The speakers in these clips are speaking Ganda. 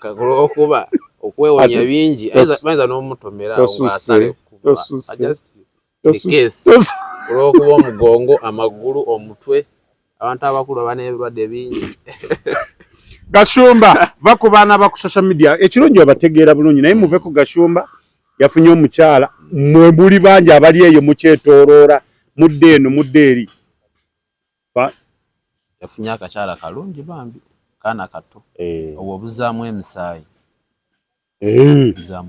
Olwokuba okwewonya bingi, bayinza n'omutomera awo. Olwokuba omugongo, amagulu, omutwe, abantu abakulu baba n'ebirwadde bingi. Gashumba, va ku baana ba ku social media. Ekirungi obategeera bulungi, naye muve ku Gashumba. Yafunye omukyala, mwe muli bangi abali eyo mukyetooloola, mudde eno, mudde eri. Yafunye akakyala kalungi bambi, kaana kato. Obwo obuzaamu emisaayi.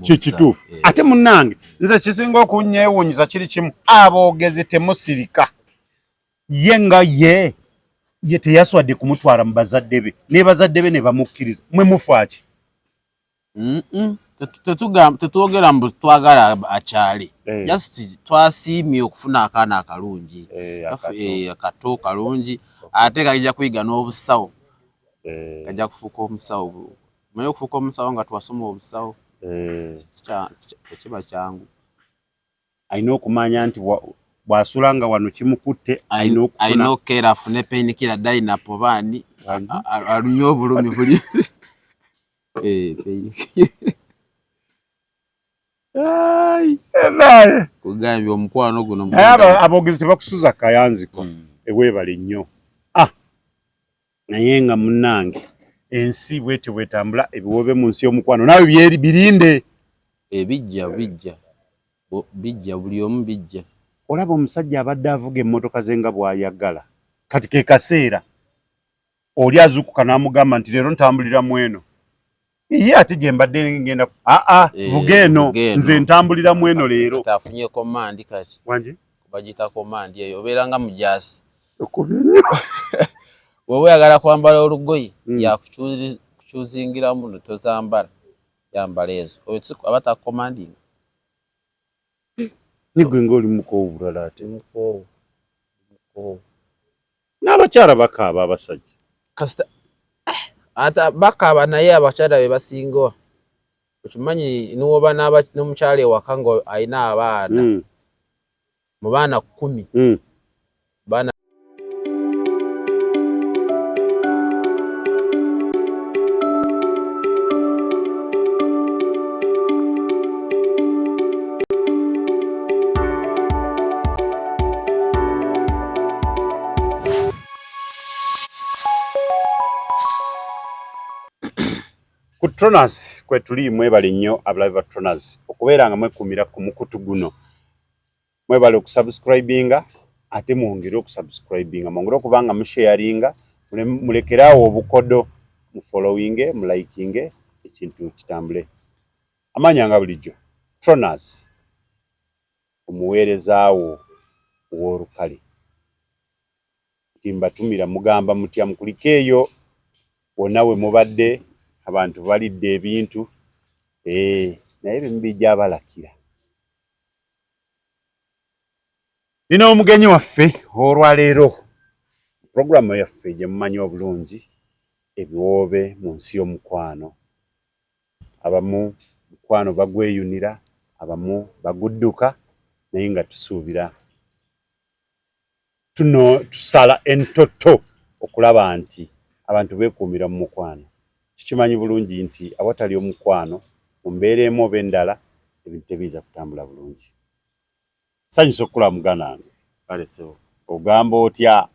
Kikituufu. Ate munnange, nze kisinga okunyewuunyisa kiri kimu, aboogezi temusirika. Ye nga ye ye teyaswadde kumutwala mu bazadde be, ne bazadde be ne bamukkiriza, mwe mufaaki? Tetwogera mbu twagala akyale. Just twasiimye okufuna akaana akalungi, akato kalungi, ate kajja kuyiga n'obusawo, kajja kufuuka omusawo. Omanyi okufuuka omusawo nga twasoma obusawo tekiba kyangu. Alina okumanya nti bw'asula nga wano kimukutte, alina okufuna, alina okukeera afune painkiller, Dynapo, baani alumye obulumi buli. Kugambye omukwano guno. Naye aboogezi tebakusuza kayanziko. Eweebale nnyo. Ah, naye nga munnange, ensi bwetyo bwetambula. Ebiwoobe mu nsi y'omukwano naawe byeri birinde. Ebijja bijja bijja, buli omu bijja. Olaba omusajja abadde avuga emmotoka ze nga bw'ayagala, kati ke kaseera oli azuukuka n'amugamba nti leero ntambulira mu eno, ye ate gye mbadde ngenda aa, vuga eno, nze ntambulira mu eno leero. Afunye command kati. Wangi? Bagiyita command eyo, obeera nga mujaasi. Okubye nnyo. Bw'oba oyagala kwambala olugoye, yakukyuzingiramu, tozambala, yambala ezo. Oyo aba tacommandinga. Nigwe ng'oli mukoowu bulala ate. Mukoowu, mukoowu. N'abakyala bakaaba abasajja. Kasita ate bakaaba, naye abakyala be basinga. Okimanyi niwoba n'omukyala ewaka nga alina abaana, mu baana 10, baana Ku Tronas kwe tuli. Mwebale nnyo abalabi ba Tronas okubeera nga mwekuumira ku mukutu guno. Mwebale okusubscribinga, ate mwongere okusubscribinga, mwongere okuba nga musharinga, mulekeraawo obukodo, mufollowinge, mulikinge, ekintu kitambule. Amaanya nga bulijjo Tronas, omuweerezaawo ow'olukale, nti mbatumira mugamba mutya? Mukulike eyo wonna we mubadde. Abantu balidde ebintu, naye ebimu bijja balakira. Nina omugenyi waffe olwaleero, puroguramu yaffe gye mumanyi obulungi, ebiwoobe mu nsi y'omukwano. Abamu mukwano bagweyunira, abamu bagudduka, naye nga tusuubira tuno tusala entoto okulaba nti abantu beekuumira mu mukwano. Tukimanyi bulungi nti awatali omukwano, mu mbeera emu oba endala, ebintu tebiyinza kutambula bulungi. Sanyusa okukulaba, muganda wange. Kale ssebo. Ogamba otya?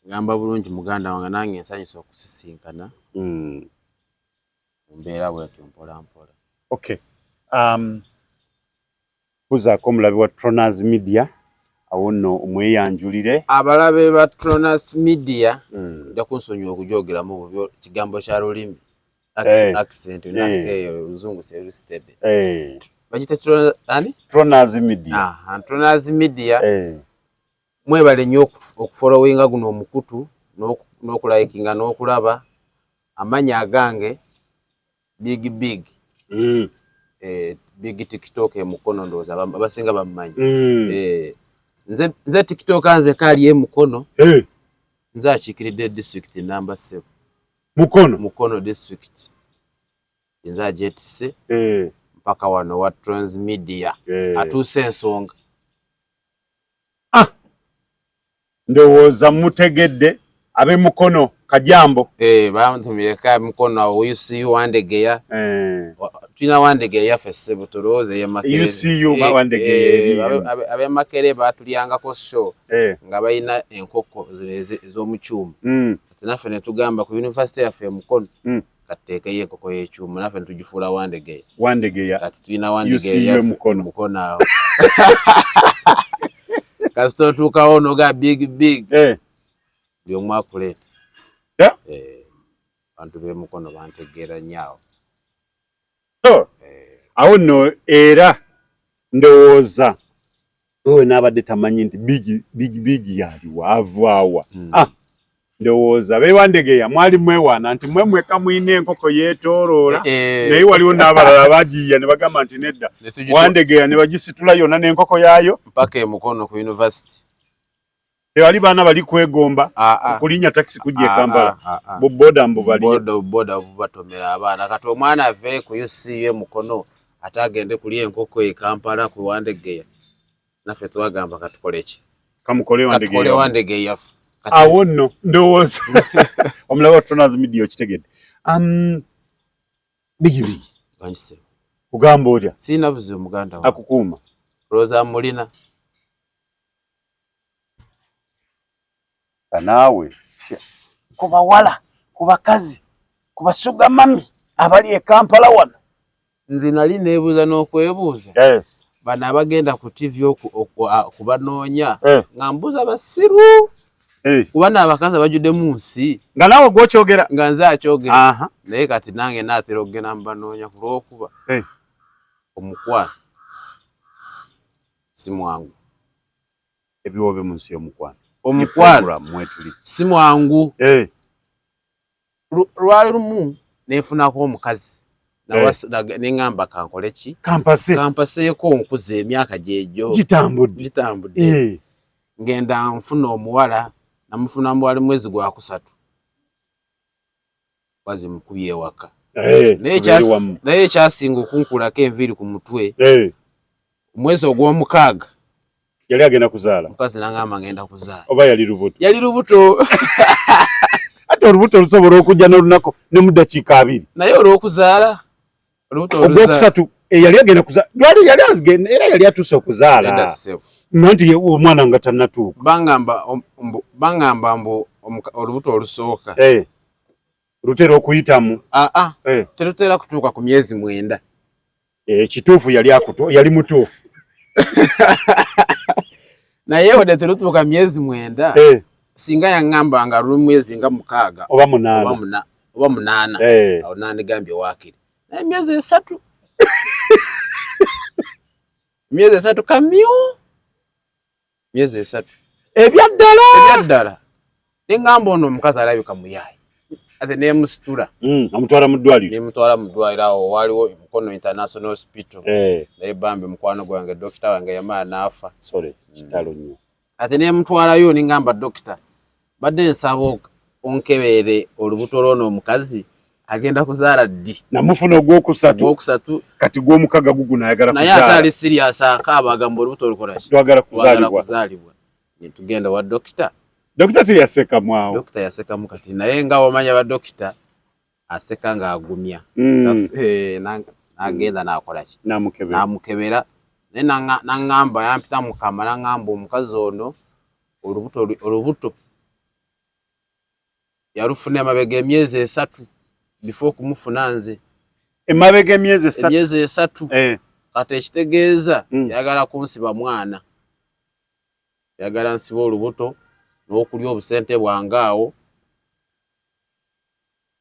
Ngamba bulungi, muganda wange, nange nsanyusa okusisinkana mu mbeera bwetyo mpola mpola. Okay, buzaako omulabi wa Tronas Media awo nno omweyanjulire. Abalabe ba Tronas Media, ojja kunsonyiwa okugyogeramu bubi kigambo kya lulimi, accent, oluzungu serustede. Bagita ani? Tronas Media. Tronas Media. Mwebale nnyo okufollowinga guno omukutu n'okulikinga n'okulaba. Amannya agange Big Big. Big TikTok emukono, ndowooza abasinga bamumanyi. Nze TikTok nze kaali emukono. Nze akiikiridde district namba 7. Mukono. Mukono district. Nze agyetisse mpaka wano wa Transmedia. Atuuse ensonga. Ah! Ndowooza mutegedde ab'e Mukono. Kajambo. Eh, bantumire mukono awo UCU Wandegeya. Eh. Tulina Wandegeya yaffe ssebo, tulowooza ey'e Makerere. UCU Wandegeya eri. Ab'e Makerere baatulyangako show nga balina enkoko zino ez'omu kyuma. Kati naffe ne tugamba ku yunivasite yaffe e Mukono katuteekeyo enkoko y'ekyuma, naffe ne tugifuula Wandegeya. Wandegeya. Kati tulina Wandegeya yaffe Mukono. Mukono awo. Kasita otuukawo n'oga big big. Buli omu akuleeta. Abantu b'e Mukono bantegeera nnyo awo. Awo nno era ndowooza wewe n'abadde tamanyi nti big big big yaliwa avaawa. Ndowooza b'e Wandegeya mwali mwewaana nti mwe mwekka mulina enkoko yeetooloola, naye waliwo n'abalala bagiyiya ne bagamba nti nedda, Wandegeya ne bagisitula yonna n'enkoko yaayo mpaka e Mukono ku yunivasite. Tewali baana bali kwegomba okulinnya takisi kujja e Kampala, buboda mbu bali. Boda bubatomera abaana. Kati omwana ave ku UCU e Mukono ate agende kulya enkoko e Kampala ku Wandegeya. Naffe twagamba katukole ki? Kamukole Wandegeya. Wandegeya yaffe. Awo nno ndowooza omulaba Tronas Media okitegedde. Bigi bigi. Wangise. Kugamba otya? Sirina buzibu muganda wange. Akukuuma. Rosa mulina. Naawe ku bawala, ku bakazi, ku basuga mami abali e Kampala wano. Nze nali neebuuza n'okwebuuza. Bano abagenda ku TV okubanoonya nga mbuuza basiru. Kuba n'abakazi abajjudde mu nsi. Nga naawe gw'okyogera. Nga nze akyogera. Naye kati nange naatera okugenda mubanoonya ku lw'okuba omukwano si mwangu. Ebiwoobe mu nsi y'omukwano. Omukwano si mwangu. Lwali lumu neefunako omukazi. Ne ŋŋamba kankole ki? Kampase. Kampaseeko nkuze emyaka gyegyo. Gitambudde. Gitambudde. Ngenda nfuna omuwala, namufuna wali mwezi gwa kusatu. Mukazi mukubye ewaka. Naye ekyasinga okunkulako enviiri ku mutwe. Omwezi ogw'omukaaga. Yali agenda kuzaala. Mukazi n'angamba ngenda kuzaala. Oba yali lubuto? Yali lubuto. Ate olubuto lusobola okujja n'olunaku ne mu ddakiika abiri. Naye olw'okuzaala, olubuto ogwokusatu yali agenda kuzaala. Lwali yali azigenda era yali atuuse okuzaala. Nanti omwana nga tannatuuka. Bangamba mbu olubuto olusooka. Lutera okuyitamu. Terutera kutuuka ku myezi 9. Kituufu yali akutu, yali mutuufu. Naye wadde terutuuka myezi 9. Singa yaŋŋamba nga luli mwezi nga 6 oba 8 oba 8 awo nandigambye waakiri. Naye myezi 3. Myezi 3 kamyu. Myezi 3. Ebyaddala. Ebyaddala. Ne ŋŋamba ono omukazi alabika muyaaye. Ate nemusitula. Amutwala mu ddwaliro. Nemutwala mu ddwaliro awo waliwo Mukono International Hospital. Naye bambi mukwano gwange dokita wange yamala n'afa. Sorry, kitalo nnyo. Ate nemutwalayo ne ŋŋamba dokita, badde nsaba onkebeere olubuto lw'ono omukazi agenda kuzaala ddi? Namufuna ogwokusatu. Ogwokusatu. Kati gw'omukaga guguno ayagala kuzaala. Naye ate ali serious akaaba agamba olubuto olukola ki? Lwagala kuzaalibwa. Kuzaalibwa. Ne tugenda wa dokita. Dokita teyasekamu awo. Dokita yasekamu kati naye nga wamanya ba dokita aseka ng'agumya. N'agenda n'akola ki? N'amukebera. N'amukebera. Naye n'aŋŋamba yampita mukama n'aŋŋamba omukazi ono olubuto yalufuna emabega emyezi 3 before okumufuna nze. Emabega emyezi 3? Emyezi 3. Kati ekitegeeza yagala kunsiba mwana. Yagala nsiba olubuto n'okulya obusente bwange awo.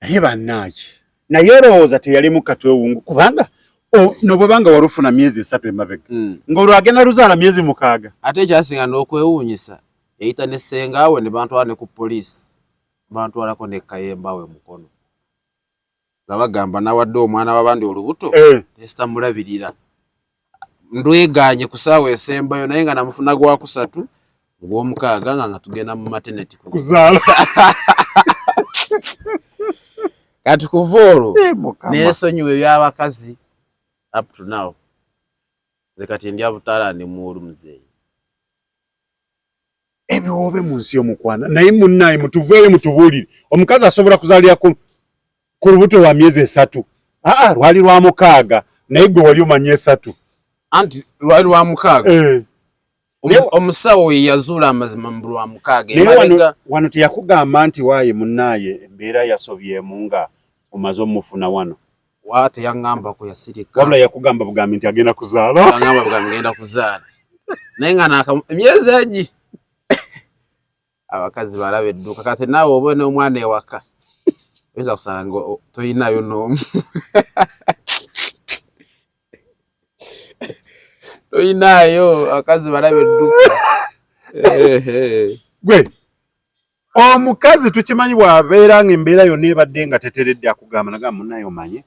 Naye bannaaye, naye olowooza teyalimu katwewungu kubanga nobwebanga walufuna myezi 3 emabega ng'olwo agenda luzaala myezi 6. Ate ekyasinga n'okwewuunyisa yayita ne ssengaawe ne bantwala ne ku poliisi, bantwalako ne Kayemba we Mukono. Nga bagamba nawadde omwana w'abandi olubuto nesitamulabirira. Ndwegaanye ku ssaawa esembayo naye nga namufuna gwa kusatu ogw'omukaaga nga tugenda mu maternity kuzaala. Kati kuva olwo neesonyiwa eby'abakazi up to now. Nze kati ndya butaala ndi muwolu muzeeyi. Ebiwoobe mu nsi y'omukwana naye munnaye mutuveeyo mutubuulire omukazi asobola kuzaalira ku lubuto lwa myezi 3? Aa, lwali lwa 6, naye gwe wali omanyi 3. Anti lwali lwa 6. Omusawo ye yazuula amazima mu lwa 6. Wano teyakugamba nti waaye munnaaye embeera yasobyemu nga omaze omufuna wano? Wa teyaŋŋambako, yasirika. Wabula yakugamba bugambi nti agenda kuzaala. Yaŋŋamba bugambi ngenda kuzaala, naye nga emyezi egi abakazi balaba edduuka. Kati naawe oba n'omwana ewaka oyinza kusanga nga toyinayo n'omu, toyinaayo, abakazi balaba edduuka. Gwe omukazi tukimanyi bw'abeera nga embeera yonna ebadde nga teteredde akugamba nagamba munnaye omanye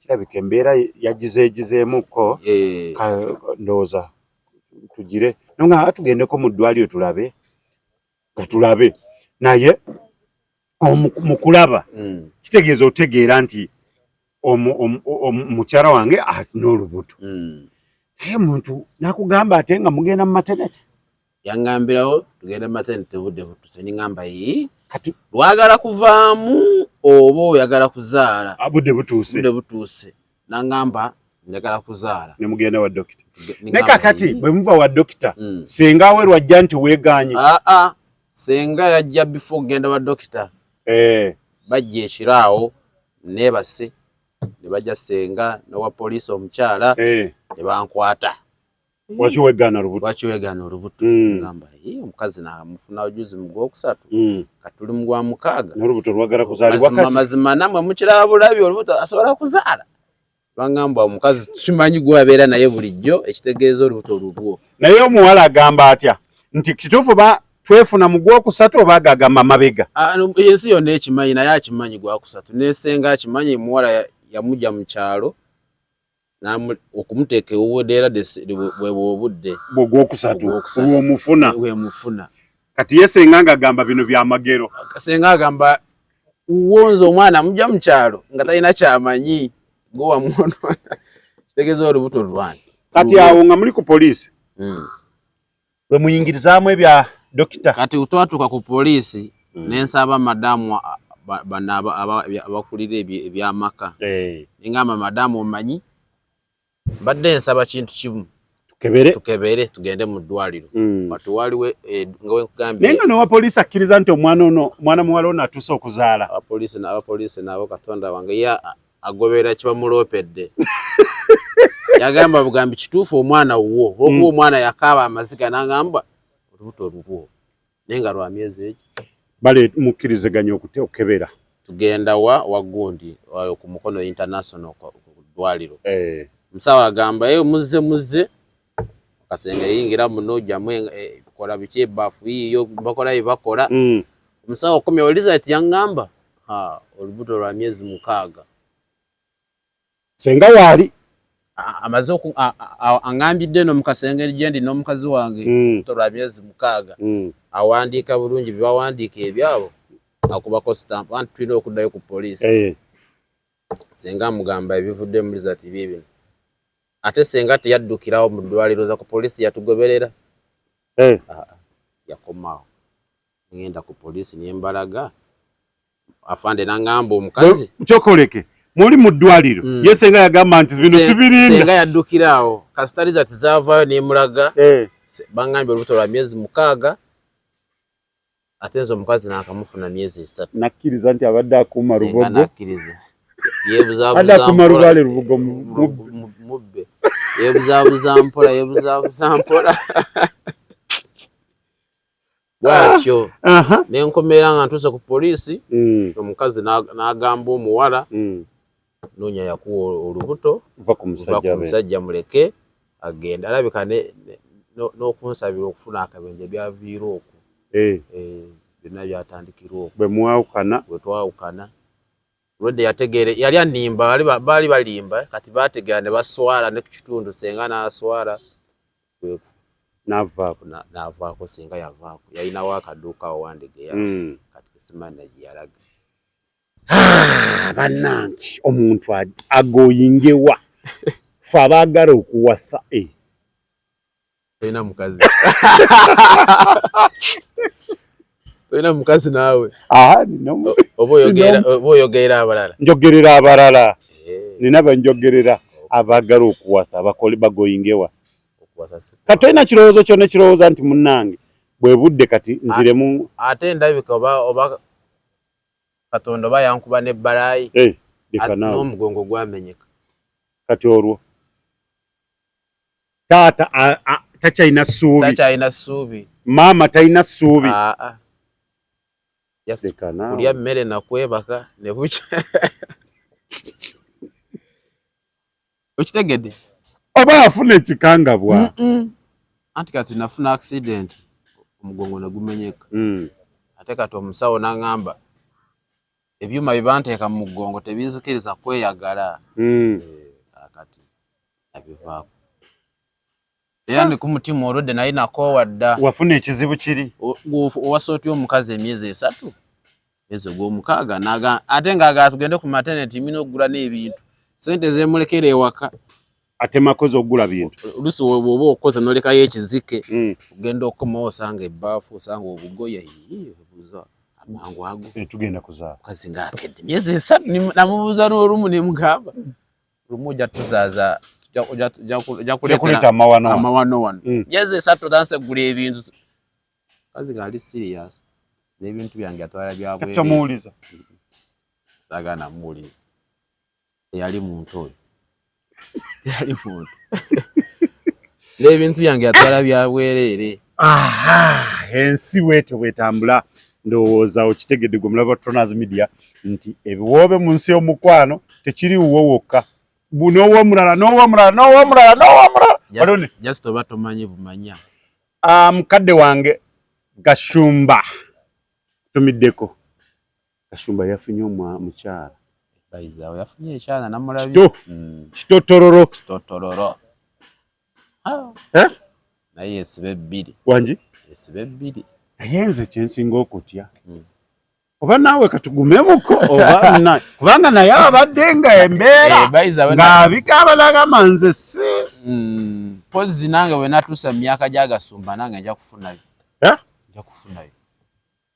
kirabika embeera yagizeegizeemukko, ndowooza tugire nga tugendeko mu ddwaliro tulabe nga tulabe. Naye mu kulaba kitegeeza otegeera nti omukyala wange alina olubuto, naye omuntu nakugamba ate nga mugenda mu maternity. Yaŋŋambirawo tugende mu maternity, obudde butuse. Niŋŋamba yi kati lwagala kuvaamu oba oyagala kuzaala? Budde butuuse. Budde butuuse. Naŋŋamba njagala kuzaala. Ne mugenda wa dokita. Naye kakati bwe muva wa dokita, senga we lwajja nti weegaanye? Aa, senga yajja before kugenda wa dokita. Bajja ekiro awo neebase ne bajja senga n'owa poliisi omukyala ne bankwata. Lwaki weegaana olubuto? Lwaki weegaana olubuto? Ngamba omukazi namufuna juzi mu gw'okusatu, kati tuli mu gwa 6. N'olubuto lwagala kuzaalibwa kati. Mazima nammwe mukiraba bulabi, olubuto asobola kuzaala? Bangamba omukazi tukimanyi gwe abeera naye bulijjo, ekitegeeza olubuto lulwo. Naye omuwala agamba atya nti kituufu ba twefuna mu gwokusatu oba agagamba mabega? Ensi yonna ekimanyi, naye akimanyi gwakusatu, nesenga akimanyi. Muwala yamujja mu kyalo okumuteeka ewuwe, era bwebwe obudde. Bwogwokusatu womufuna. Wemufuna. Kati ye senga ng'agamba bino byamagero. Senga agamba wonza omwana mujja mu kyalo nga talina kyamanyi, gwe wamwono, kitegeeza olubuto lwange. Kati awo nga muli ku poliisi, lwe muyingirizaamu ebya dokita? Kati twatuuka ku poliisi, nensaba madamu bano abakulira ebyamaka, nengamba madamu omanyi mbadde nsaba kintu kimu. Tukebere. Tukebere tugende mu ddwaliro. Kati waliwo nga wenkugambye. Naye nga nowa poliisi akkiriza nti omwana ono, omwana muwala ono atuuse okuzaala? Abapoliisi nabo, Katonda wange, ye agobera kibamuloopedde. Yagamba bugambi kituufu omwana wuwo, olwokuba omwana yakaaba amaziga n'agamba olubuto lulwo, naye nga lwa myezi egi. Bale mukkiriziganya okukebera. Tugenda wa wagundi ku Mukono International ku ddwaliro. Omusawo agamba eyo muzze muzze kasenge, yingira muno, jjamu kola biki, ebaafu yiiyo, bakola bye bakola. Omusawo okomyewo result, yaŋŋamba olubuto lwa myezi 6. Senga waali? Amaze aŋŋambidde eno mu kasenge gye ndi n'omukazi wange, olubuto lwa myezi 6. Awandiika bulungi bye bawandiika ebyabo, akubako stamp anti tulina okuddayo ku poliisi. Senga amugamba ebivudde mu result biibino. Ate senga teyaddukirawo mu ddwaliro za ku poliisi, yatugoberera. Yakomaawo, ngenda ku poliisi nembalaga, afande nangamba omukazi Kyokoleke muli mu ddwaliro. Ye senga yagamba nti bino sibirinda. Senga yaddukira awo kasita result zaavaayo nemulaga. Bangambye olubuto lwa myezi 6, ate nze omukazi nakamufuna myezi 3. Nakkiriza nti abadde akuuma Senga lubogo. Nakkiriza, yeebuzaabuza. Abadde akuuma Mpola. Lubaale lubugo Mubbe, yeebuzaabuza mpola, yeebuzaabuza mpola bwatyo. Nenkomera nga ntuuse ku poliisi, omukazi n'agamba omuwala, noonya yakuwa olubuto, va ku va musajja ku be. Musajja muleke agenda. Alabika n'okunsabira okufuna akabenje byaviira okwo. Byonna byatandikira okwo. Bwe mwawukana. Bwe twawukana, olwedde yategeere yali annimba, baali balimba. Kati baategeera ne baswala ne ku kitundu, senga n'aswala. N'avaako. N'avaako. Senga yavaako, yalinawo akaduuka awo Wandegeya. Kati simanyi gye yalaga. Ah, bannange, omuntu agoyingewa fe abaagala okuwasa. Tolina mukazi. Tolina mukazi naawe. Oba oyogerera abalala. Njogerera abalala. Eh. Nina benjogerera abaagala okuwasa abakole bagoyingewa. Kati tolina kirowoozo kyonna ekirowooza nti munnange bwe budde kati nziremu. Ate ndabika oba oba Katonda oba yankuba n'ebbalaayi eh, n'omugongo gwamenyeka. Kati olwo taata takyalina ssuubi, takyalina ssuubi, maama talina ssuubi. Kulya mmere nakwebaka ne bukya. Okitegedde? Oba afuna ekikangabwa. Anti kati nafuna accident omugongo ne gumenyeka. Mm. Ate kati omusawo n'angamba ebyuma bye banteeka mu mugongo tebinzikiriza kweyagala. Mm. Eh, kati nabivaako. Era ndi ku mutima olwedde naye nakoowa dda. Wafuna ekizibu kiri? Owasa otya omukazi emyezi esatu mwezi ogwomukaaga ate ng'agala tugende ku maternity mina okugula n'ebintu sente zemulekera ewaka ate makoze okugula bintu oluusi bw'oba okoze n'olekayo ekizike mm. ogenda okukomawo osanga ebbaafu osanga obugoye buza amangu ago eh, tugenda kuzaala mukazi ng'akedde myezi esatu namubuuza n'olumu ne mugamba lumu ojja tuzaaza ojja kuleeta amawano wano mm. myezi esatu otandise kugula ebintu kazi ngaali serious n'ebintu byange atwala byabwereere saagala namuwuliza teyali muntu oyo teyali muntu n'ebintu byange yatwala byabwereere ensi bwetyo bwetambula ndowooza okitegedde gwe mulaba Tronas Media nti ebiwoobe mu nsi y'omukwano tekiri wuwo wokka n'owomulala n'owomulala n'owomulala n'owomulala just oba tomanyi bumanya ah, mukadde wange Gashumba tumiddeko Gashumba yafunye omukyala. Bayizawo yafunye ekyana namulabye. Kito. Mm. Kitotororo. Kitotororo. Eh? Naye esibe bbiri. Wangi? Esibe bbiri. Naye nze kyensinga okutya. Mm. Oba naawe katugumemuko oba na kubanga naye abadde nga embeera eh, ng'abigamba nagamba nze si. Mm. Pozzi nange bwe natuusa mu myaka gya Gasumba nange nja kufunayo. Eh? Nja kufunayo.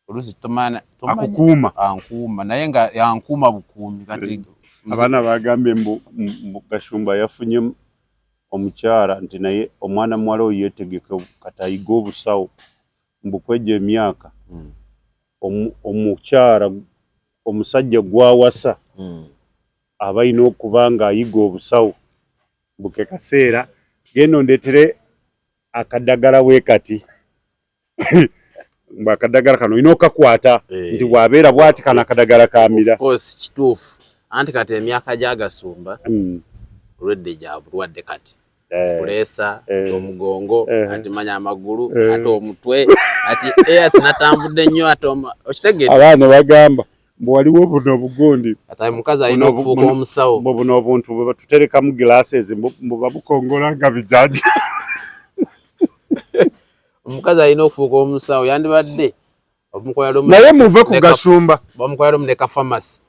Oluusi tomanya akukuuma ankuuma naye nga yankuuma bukuumi kati eh, abaana bagambye mbu Gashumba yafunye omukyala nti naye omwana muwala oyo yetegeke kati ayiga obusawo mbu kwejo emyaka hmm. omukyala omusajja gwawasa hmm. aba alina okuba nga ayiga obusawo mbu ke kaseera genda ondeetere akadagala bwekati mbu akadagala kano olina okakwata eh. nti bwabeera bwati kano akadagala kamira kituufu anti kati emyaka gyagasumba hmm. olwedde gya bulwadde kati eh. puleesa eh. omugongo ati manya amagulu ate omutwe ati ati natambudde nnyo ate okitegeera abaana bagamba mbu waliwo buno obugundi ati mukazi alina okufuuka omusawo mbu buno obuntu bwe batuterekamu glasses mbu babukongola nga bijanja omukazi alina okufuuka omusawo yandibadde naye muve ku gashumba bamukolera omu ne kafamasi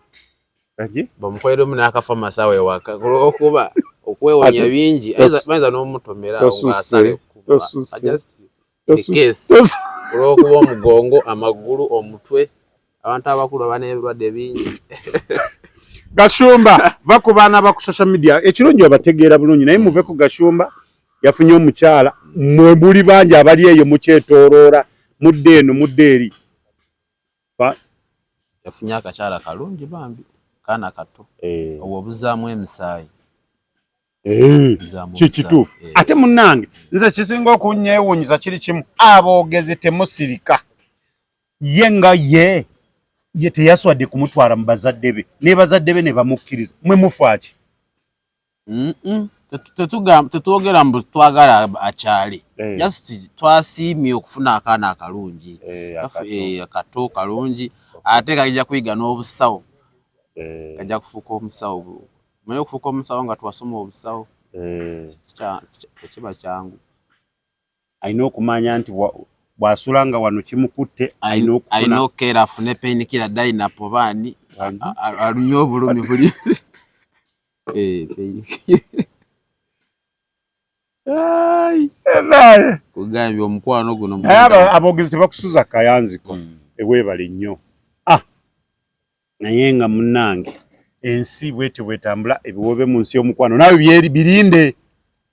bamukolera omu n'akafamasi awo ewaka olwokuba okwewonya bingi bayinza n'omutomera ngaasale olwokuba omugongo amagulu omutwe abantu abakulu baba n'ebirwadde bingi Gashumba va ku baana ba ku social media ekirungi obategeera bulungi naye muve ku Gashumba yafunye omukyala mwe muli bangi abali eyo mukyetooloola mudde eno mudde eri yafunye akakyala kalungi bambi kaana kato eh. obwo obuzaamu emisaayi Eh, kikituufu eh. ate munnange nze kisinga okunyewuunyisa kiri kimu aboogezi temusirika ye nga ye ye teyaswadde kumutwala mu bazadde be ne bazadde be ne bamukkiriza mwe mufaaki Tetwogera mbu twagala akyale eh. just twasiimye okufuna akaana akalungi akato kalungi ate kajja kuyiga n'obusawo kajja kufuuka omusawo Omanyi okufuuka omusawo nga twasoma obusawo eh. tekiba kyangu. Alina okumanya nti bw'asula nga wano kimukutte alina okufuna alina okukeera afune painkiller Dynap oba ani alumye obulumi buli eh, Kugambye omukwano guno. Naye aboogezi tebakusuza kayanziko. Eweebale nnyo. Ah, naye nga munnange ensi bwetyo bwetambula, ebiwoobe mu nsi y'omukwano naawe byeri birinde.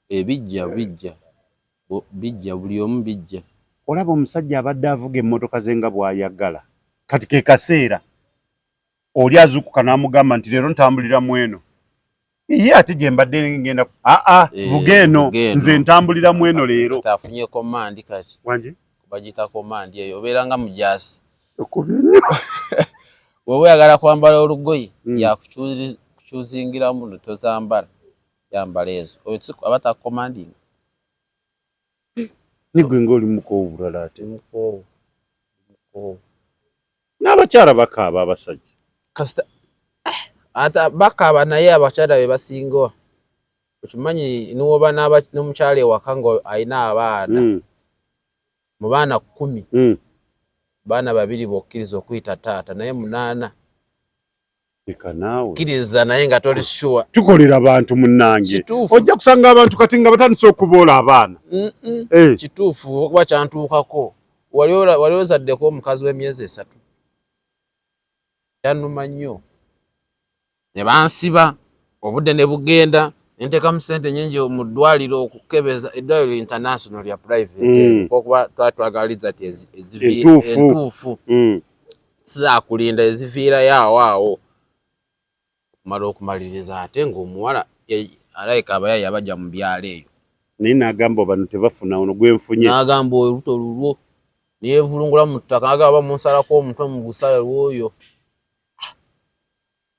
Ebijja bijja bijja, buli omu bijja. Olaba omusajja abadde avuga emmotoka ze nga bw'ayagala, kati ke kaseera oli azuukuka n'amugamba nti leero ntambulira mu eno, ye ate gye mbadde ngenda aa vuga eno, nze ntambulira mu eno leero. Afunye command kati. Wangi? Bagiyita command eyo, obeera nga mujaasi. Okubye nnyo. Bw'oba oyagala kwambala olugoye, yakukyuzingiramu, tozambala, yambala ezo. Oyo aba takucommandinga. Nigwe ng'oli mukoowu bulala ate. Mukoowu, mukoowu. N'abakyala bakaaba abasajja. Kasita ate bakaaba, naye abakyala be basinga. Okimanyi niwoba n'omukyala ewaka nga alina abaana, mu baana 10, baana babiri bokkiriza okuyita taata, naye munaana Leka naawe. Kkiriza naye nga toli sure. Tukolera abantu munnange. Ojja kusanga abantu kati nga batandise okuboola abaana. Kituufu, okuba kyantuukako. Wali ozaddeko omukazi w'emyezi 3? Kyannuma nnyo. Ne bansiba, obudde ne bugenda, ne nteekamu ssente nnyingi mu ddwaliro okukebeza, eddwaliro international lya private, okuba twali twagala result entuufu. Sizaakulinda eziviirayo awo awo. Okumala okumaliriza ate ng'omuwala alabika abayaaye abajja mu byalo eyo. Naye n'agamba bano tebafuna, ono gwenfunye. N'agamba olubuto lulwo. Neyeevulungula mu ttaka, n'agamba munsalako omutwe mugusale lw'oyo.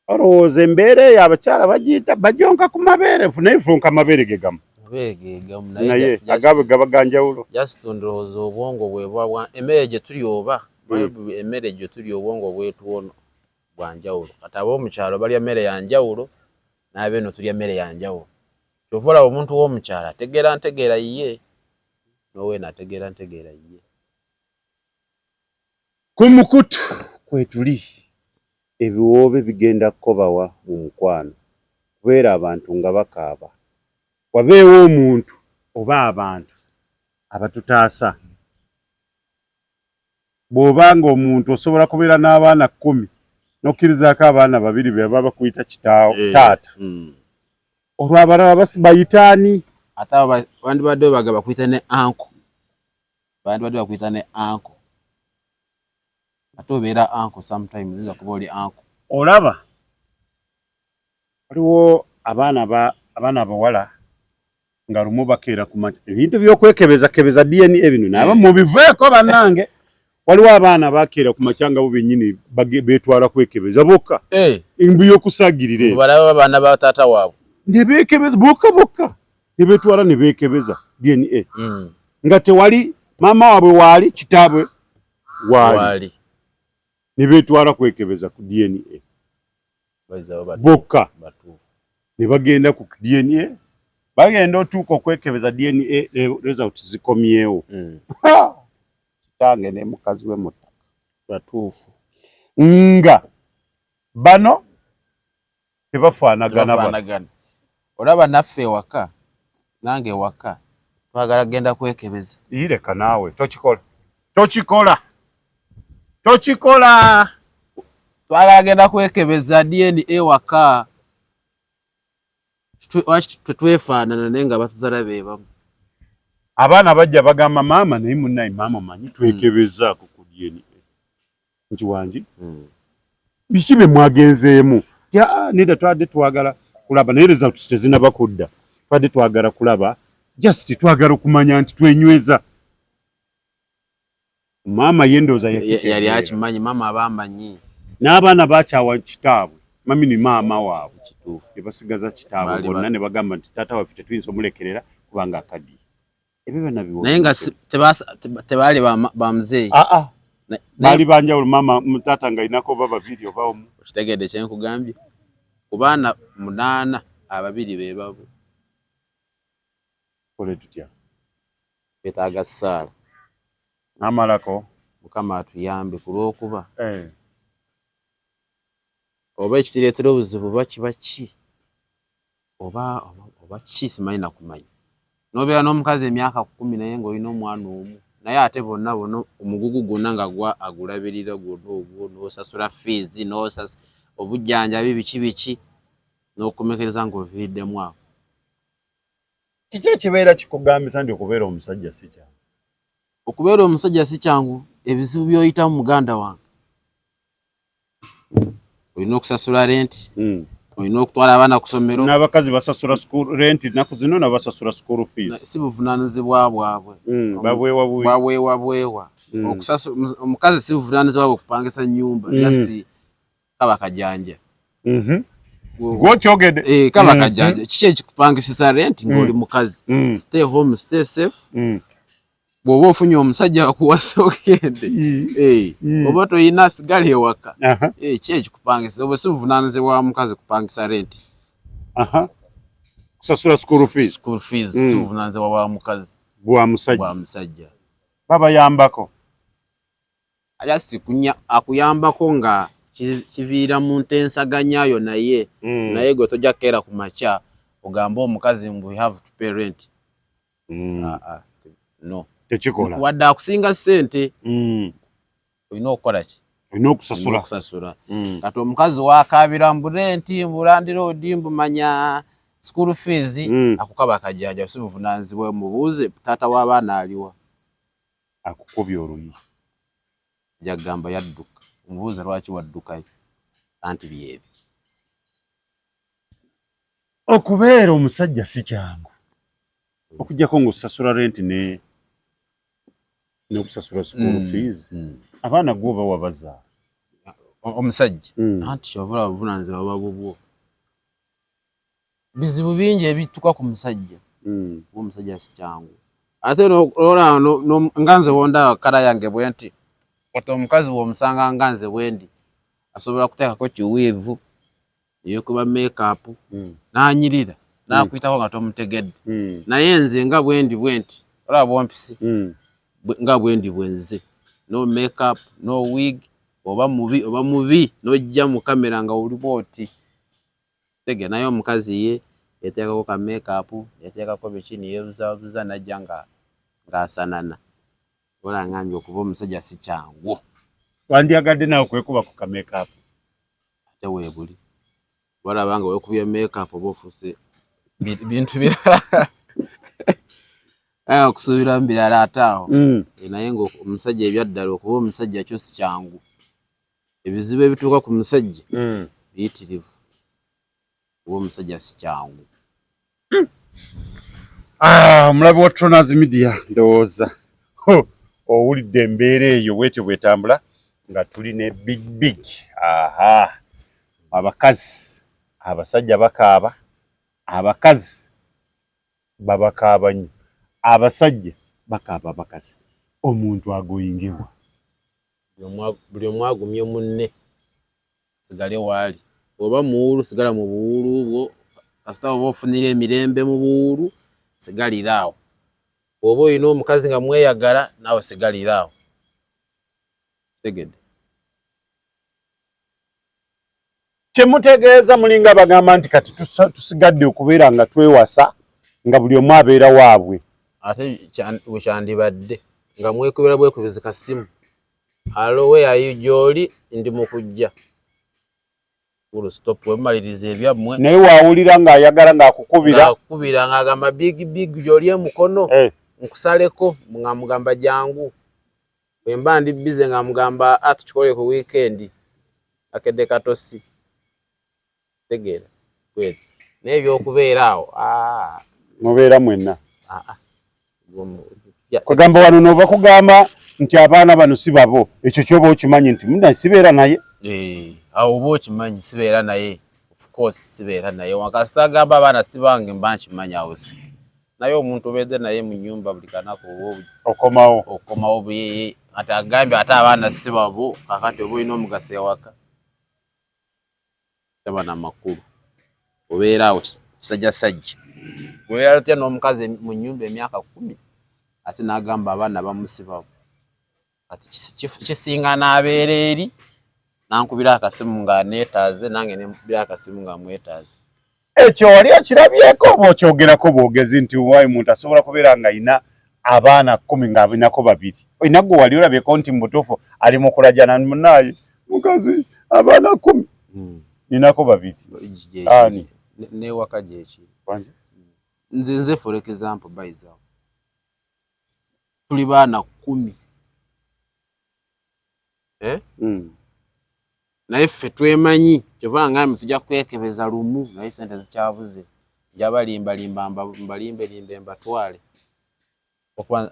Olowooza embeera eyo abakyala bagiyita bajonka ku mabeere, naye fonka amabeere ge gamu. Amabeere ge gamu. Naye agaabwe gaba ga njawulo. Just ndowooza obwongo bwe bwa emmere gye tulya, oba emmere gye tulya, obwongo bwetuwono bwa njawulo. Kati ab'omukyalo balya mmere ya njawulo, n'abeeno tulya mmere ya njawulo. Kyova olaba omuntu w'omukyalo ategeera ntegeera yiye, n'oweeno ategeera ntegeera yiye. Ku mukutu kwetuli, ebiwoobe bigenda kukobawa mu mukwano, kubeera abantu nga bakaaba. Wabeewo omuntu oba abantu abatutaasa. Bw'oba ng'omuntu osobola kubeera n'abaana 10 n'okkirizaako abaana babiri be baba bakuyita kitaawo, taata. Olwo abalala bayita ani? Ate abo bandibadde baga bakuyita ne uncle. Bandibadde bakuyita ne uncle. Ate obeera uncle sometimes, oyinza kuba oli uncle. Olaba waliwo abaana abawala nga lumu bakeera ku makya, ebintu by'okwekebeza kebeza DNA bino nabo mubiveeko bannange. Waliwo abaana bakeera ku makya nga bo bennyini beetwala kwekebeza bokka, embu y'okusaagirira eyo. Balaba abaana ba taata waabwe. Ne beekebeza bokka bokka, ne beetwala ne beekebeza DNA. Nga tewali maama waabwe waali, kitaabwe waali. Ne beetwala kwekebeza ku DNA. Bokka. Ne bagenda ku DNA, bagenda otuuka okwekebeza DNA, results zikomyewo. Kitange ne mukazi we mu ttaka. Batuufu. Nga bano tebafaanagana. Tebafaanagana. Olaba naffe ewaka, nange ewaka, twagala genda kwekebeza. Ireka naawe, tokikola. Tokikola. Tokikola. Twagala genda kwekebeza DNA ewaka. Lwaki tetwefaanana naye nga batuzala be bamu? Abaana bajja bagamba maama, naye munnaye maama omanyi twekebezaako ku DNA. Nti wangi? Biki bye mwagenzeemu? Nti nedda, twadde twagala kulaba, naye results tezinnaba kudda. Twadde twagala kulaba, just twagala okumanya nti twenyweza. Maama ye ndowooza yakitegeera. Yali akimanyi, maama aba amanyi. N'abaana bakyawa kitaabwe, mami ni maama waabwe. Ne basigaza kitaabwe bonna ne bagamba nti taata waffe tetuyinza omulekerera kubanga akaddiye. Ebyo byonna biwoobe. Naye nga tebaali ba muzeeyi. Baali ba njawulo, maama taata ng'alinako oba babiri oba omu. Okitegedde kye nkugambye? Ku baana 8, ababiri be babo. Tukole tutya? Twetaaga ssaala. N'amalako. Mukama atuyambe ku lw'okuba. Oba ekituleetera obuzibu oba kiba ki, oba ki simanyi na kumanya. N'obeera n'omukazi emyaka 10 naye ng'olina omwana omu, naye ate bonna bonna omugugu gwonna nga gwa agulabirira gwonna ogwo, n'osasula fiizi, obujjanjabi, biki biki, n'okukomekereza ng'oviiriddemu awo. Kiki ekibeera kikugambisa nti okubeera omusajja si kyangu? Okubeera omusajja si kyangu, ebizibu by'oyitamu muganda wange. Olina okusasula renti, olina okutwala abaana ku ssomero. N'abakazi basasula school rent nnaku zino, nabo basasula school fees. Si buvunaanyizibwa bwabwe. Babwewa buwi. Babwewa bwewa. Omukazi si buvunaanyizibwa bwe kupangisa nnyumba, just kaba kajanja. Gw'okyogedde. Kaba kajanja. Kiki ekikupangisisa rent ng'oli mukazi? Stay home, stay safe. Bw'oba ofunye omusajja akuwasa ogende. Oba toyina sigala ewaka. Ki ekikupangisa? Obwo si buvunaanyizibwa bwa mukazi kupangisa rent. Kusasula school fees. School fees si buvunaanyizibwa bwa mukazi. Bwa musajja. Bwa musajja. Babayambako. Just akuyambako nga kiviira mu ntensaganya yo naye. Naye gwe tojja kukeera ku makya ogambe omukazi mbu we have to pay rent. No. Tekikola. Wadde akusinga ssente. Olina okukola ki? Olina okusasula. Okusasula. Kati omukazi wakaabira mbu rent, mbu landlord, mbu manya school fees, akukaba akajanja, si buvunaanyizibwa. Mubuuze taata w'abaana aliwa. Akukubye oluyi. Ajja kugamba yadduka. Omubuuze lwaki waddukayo. Anti byebyo. Okubeera omusajja si kyangu. Okuggyako ng'osasula rent n'okusasula school fees. Abaana gwe oba wabazaala. Omusajja. Anti ky'ova olaba obuvunaanyizibwa buba bubwo. Bizibu bingi ebituuka ku musajja. Kuba omusajja si kyangu. Ate olaba nga nze bw'ondaba kkala yange bwe nti, kati omukazi bw'omusanga nga nze bwe ndi, asobola kuteekako kiweevu, yeekuba make-up, n'anyirira, n'akuyitako nga tomutegedde. Naye nze nga bwe ndi bwe nti, olaba bw'ompise, nga bwe ndi bwe nze. No make-up, no wig, oba mubi oba mubi n'ojja mu kamera nga oli bw'oti. Tegeera, naye omukazi ye yeeteekako ka make-up, yeeteekako biki ne yeebuzaabuza n'ajja ng'asanana. Olaba ngambye okuba omusajja si kyangu. Wandyagadde naawe okwekuba ku ka make-up? Ate weebuli. Walaba nga weekubye make-up oba ofuuse bintu birala. Okusuubiramu birala ate awo. Naye ng'omusajja ebyaddala okuba omusajja kyo si kyangu. Ebizibu ebituuka ku musajja biyitirivu. Okuba omusajja si kyangu. Omulabi wa Tronas Media, ndowooza owulidde embeera eyo bwetyo bwetambula nga tuli ne Big Big. Aha, abakazi abasajja bakaaba, abakazi babakaaba nnyo, abasajja bakaaba abakazi. Omuntu agoyingebwa. Buli omu agumye munne, sigale waali. Oba muwuulu, sigala mu buwuulu bwo. Kasita oba ofunira emirembe mu buwuulu, sigalira awo. Bw'oba olina omukazi nga mweyagala, naawe sigalira awo. Kitegedde? Kyemutegeeza mulinga bagamba nti kati tusigadde okubeera nga twewasa nga buli omu abeera waabwe. Ate bwe kyandibadde nga mwekubira bwekubizi kasimu. Hello, where are you? Gy'oli, ndi mu kujja. Full stop, bwe mumaliriza ebyammwe. Naye waawulira ng'ayagala ng'akukubira. Ng'akukubira ng'agamba Big Big gy'oli e Mukono. Nkusaleko, nga mugamba jangu. Bwe mba ndi busy nga mugamba tukikole ku weekend. Akedde katosi. Tegeera. Kweli. Naye ebyokubeera awo. Mubeera mwenna. Kugamba wano n'ova kugamba nti abaana bano si babo, ekyo ky'oba okimanyi nti munda sibeera naye. Awo oba okimanyi sibeera naye. Of course sibeera naye. Kasita agamba abaana si bange mba nkimanyi awo si. Naye omuntu obeedde naye mu nnyumba buli kanaku oba okomawo. Okomawo bwe ate agambye ate abaana si babo, kaakati oba olina omugaso ewaka. Taba na makulu. Obeera awo kisajjasajja. Obeera otya n'omukazi mu nnyumba emyaka 10 ate n'agamba abaana bamusiba. Kati kisinga n'abeera eri n'ankubira akasimu nga neetaaze, nange ne mukubira akasimu nga mwetaaze. Ekyo wali okirabyeko oba okyogerako bwogezi nti wayi muntu asobola kubeera nga alina abaana 10 ng'alinako 2? Olina gwe wali olabyeko nti mu butuufu ali mu kulajana munaaye mukazi abaana 10 ninako 2? Ani newaka gyekiri nze for example baiza tuli baana 10 Naye ffe twemanyi kyova ngambe tujja kwekebeza lumu naye sente zikyabuze njabalimbalimba mbalimbelimbe mbatwale okuba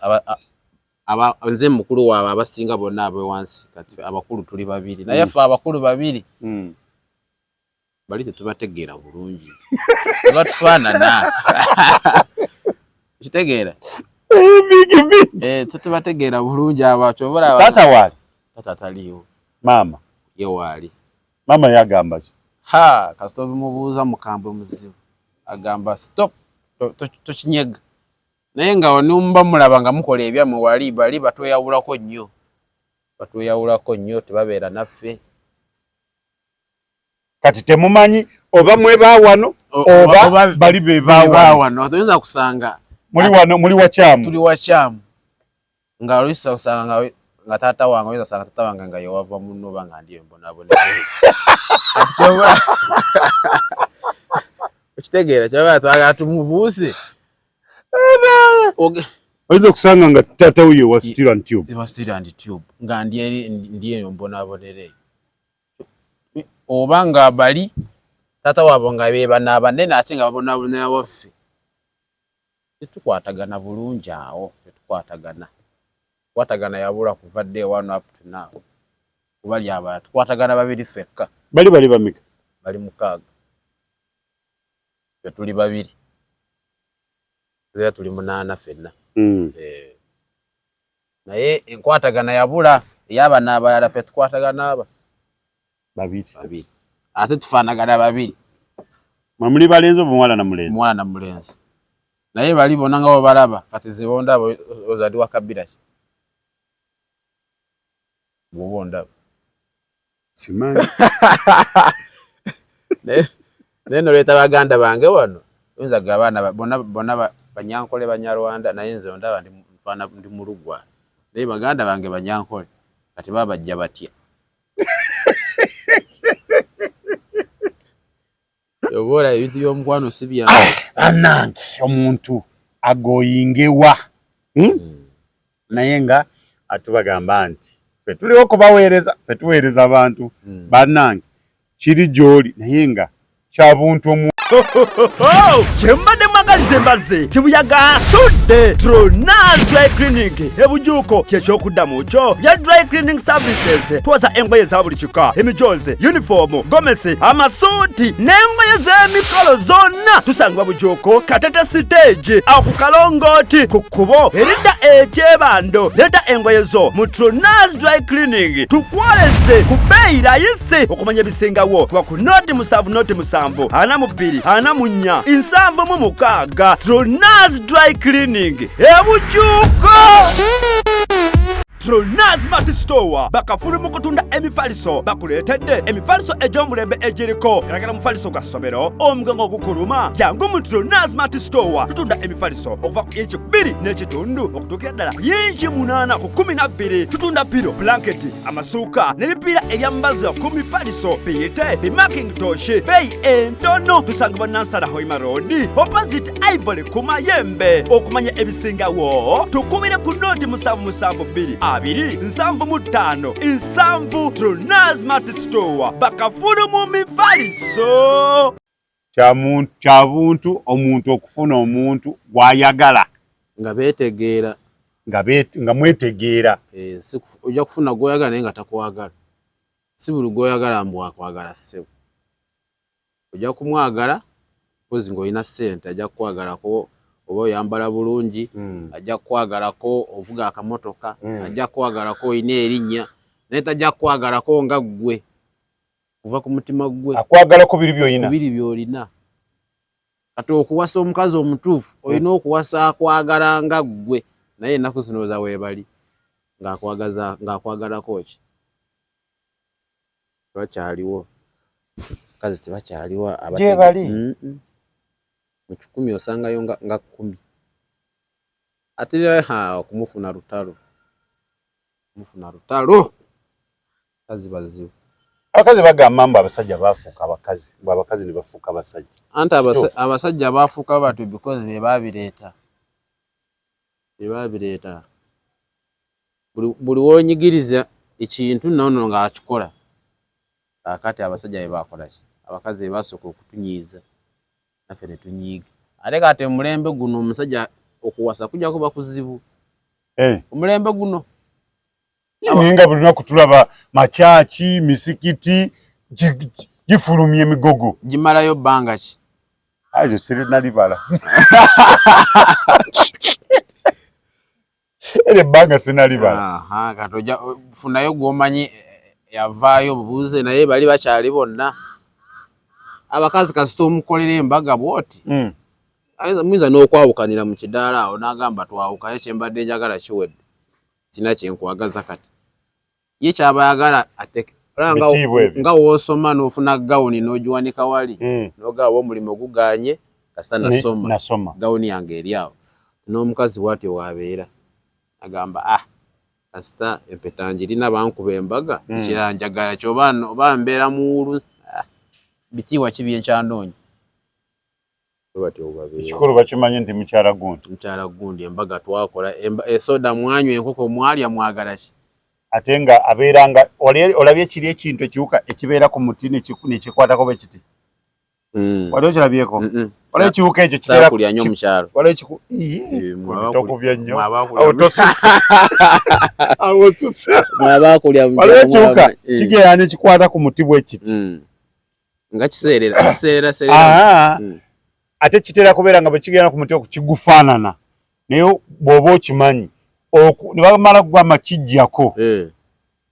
nze mukulu waabwe abasinga bonna abewansi kati abakulu tuli 2 naye ffe abakulu 2 bali tetubategeera bulungi tebatufaanana kitegeera tetubategeera bulungi abo kyova taata waali tata taliiwo maama ye waali maama yagamba ki ha kasita obimubuuza mukambwe muzibu agamba stop tokinyega naye nga onuba mulaba nga mukola ebyammwe wali bali batweyawulako nnyo tebabeera naffe kati temumanyi oba mweba wano oba bali beba wano toyinza kusanga muli wano muli wakyamu tuli wakyamu nga oluusi osanga nga taata wange oyinza kusanga taata wange nga yewava munno oba nga ndiyo mbonaabona kati kyoba okitegeera kyoba twagala tumubuuse oyinza okusanga nga taata wo yewa steel and tube yewa steel and tube nga ndi eyo mbonaabonera eyo oba nga bali taata waabwe nga beebano abanene ate nga babonaabonera waffe tetukwatagana bulungi awo tetukwatagana kwatagana yabula kuva day one up to now kubali abalala tukwatagana 2 ffekka bali bameka bali 6 ffe tuli 2 era tuli 8 ffenna naye enkwatagana yabula ey'abano abalala ffe tukwatagana aba 2 ate tufaanagana 2 mwe muli balenzi oba muwala na mulenzi? Muwala na mulenzi naye bali bonna nga bwebalaba kati ze bondaba ozali wa kabira ki bw'oba ondaba simanyi naye noleeta baganda bange wano oyinza gamba abaana bonna Banyankole Banyarwanda naye nze ondaba ndi Mulugwa naye baganda bange Banyankole kati babajja batya oba ebintu by'omukwano si byangu bannange omuntu agoyingewa naye nga atubagamba nti ffe tuliwo okubaweereza ffe tuweereza abantu bannange kiri gy'oli naye nga kya buntu omu Kyembadde mwagaliza embazzi kibuyaga asudde Tronas Dry Cleaning ebujuuko kyekyokuddamu kyo bya Dry Cleaning Services twoza engoye za buli kika emijoozi uniform gomesi amasuuti n'engoye z'emikolo zonna tusangibwa bujuuko Katete stage awo ku kalongooti ku kkubo eridda ekyebando leeta engoye zo mu Tronas Dry Cleaning tukwoleze ku bbeeyi layisi okumanya ebisingawo kuba ku 0 7 0 7 42 44 76 Tronas Dry Cleaning ebujuuko Tronas Mart Store bakafulu mu kutunda emifaliso bakuleetedde emifaliso egy'omulembe egiriko galagala mufaliso gwa ssomero omugongo gukuluma jangu mu Tronas Mart Store tutunda emifaliso okuva ku inchi 2.5 okutuukira ddala ku inchi 8 ku 12 tutunda piro blanketi amasuuka n'ebipiira ebyambazibwa ku mifaliso biyite bimakintosh beeyi entono tusangibwa Nansana Hoima Road opposite Ivory ku Mayembe okumanya ebisingawo tukubire ku 0 7 7 2 2 7 5 7 Tronas Mart Store bakafulu mu mifaliso kya buntu omuntu okufuna omuntu gw'ayagala nga beetegeera nga mwetegeera ojja kufuna gw'oyagala naye nga takwagala si buli gw'oyagala mbu akwagala ssebo ojja kumwagala mpozi ng'olina ssente ajja kukwagalako oba oyambala bulungi ajja kukwagalako ovuga akamotoka ajja kukwagalako olina erinnya naye tajja kukwagalako nga ggwe kuva ku mutima gwe akwagalako biri by'olina biri by'olina kati okuwasa omukazi omutuufu olina okuwasa akwagala nga ggwe naye ennaku zino za weebali ng'akwagalako ki tebakyaliwo kazi tebakyaliwo gye bali Mu 100 osangayo nga 10. Ate era okumufuna lutalo, kumufuna lutalo, bakazi bazibu. Abakazi bagamba mbu abasajja bafuuka abakazi, mbu abakazi ne bafuuka abasajja. Anti abasajja bafuuka batyo because be babireeta, be babireeta. Buli w'onyigiriza ekintu nono ng'akikola. Kaakati abasajja be bakola ki? Abakazi be basooka okutunyiiza, naffe ne tunyiiga. Ate kati omulembe guno omusajja okuwasa kujja kuba kuzibu. Omulembe guno. Naye nga buli lunaku tulaba makyaki, misikiti gifulumya emigogo. Gimalayo bbanga ki? Ayo sirinalibala. Eryo ebbanga sinalibala. Kati ojja funayo gw'omanyi yavaayo obubuuze, naye bali bakyali bonna. Abakazi kasita omukolera embaga bw'oti, muyinza n'okwawukanira mu kidaala awo n'agamba twawukanye, kye mbadde njagala kiwedde, sirina kye nkwagaza kati. Ye ky'aba ayagala ateke nga w'osoma n'ofuna gawuni n'ogiwanika wali, n'ogamba oba omulimu gugaanye kasita nasoma, gawuni yange eri awo. N'omukazi bw'atyo bw'abeera agamba kasita empeta njirina bankuba embaga, ekirala njagala ki oba mbeera muwulu, bitiibwa ki bye nkyanoonya. Ekikulu bakimanyi nti mukyala gundi. Mukyala gundi embaga twakola, esoda mwanywa, enkoko mwalya, mwagala ki? Ate nga abeera nga olabye kiri ekintu ekiwuka ekibeera ku muti nekikwatako bwe kiti. Wali okirabyeko? Waliwo ekiwuka ekyo kitera kulya nnyo mu kyalo. Waliwo tokubye nnyo. Awo tosusse. Awo osusse. Waliwo ekiwuka kigenda ne kikwata ku muti bwe kiti. Nga kiseerera, kiseerera seerera. Ate kitera kubeera nga bwe kigenda ku muti okwo kigufaanana. Naye bw'oba okimanyi, ne bamala kugamba kijjako,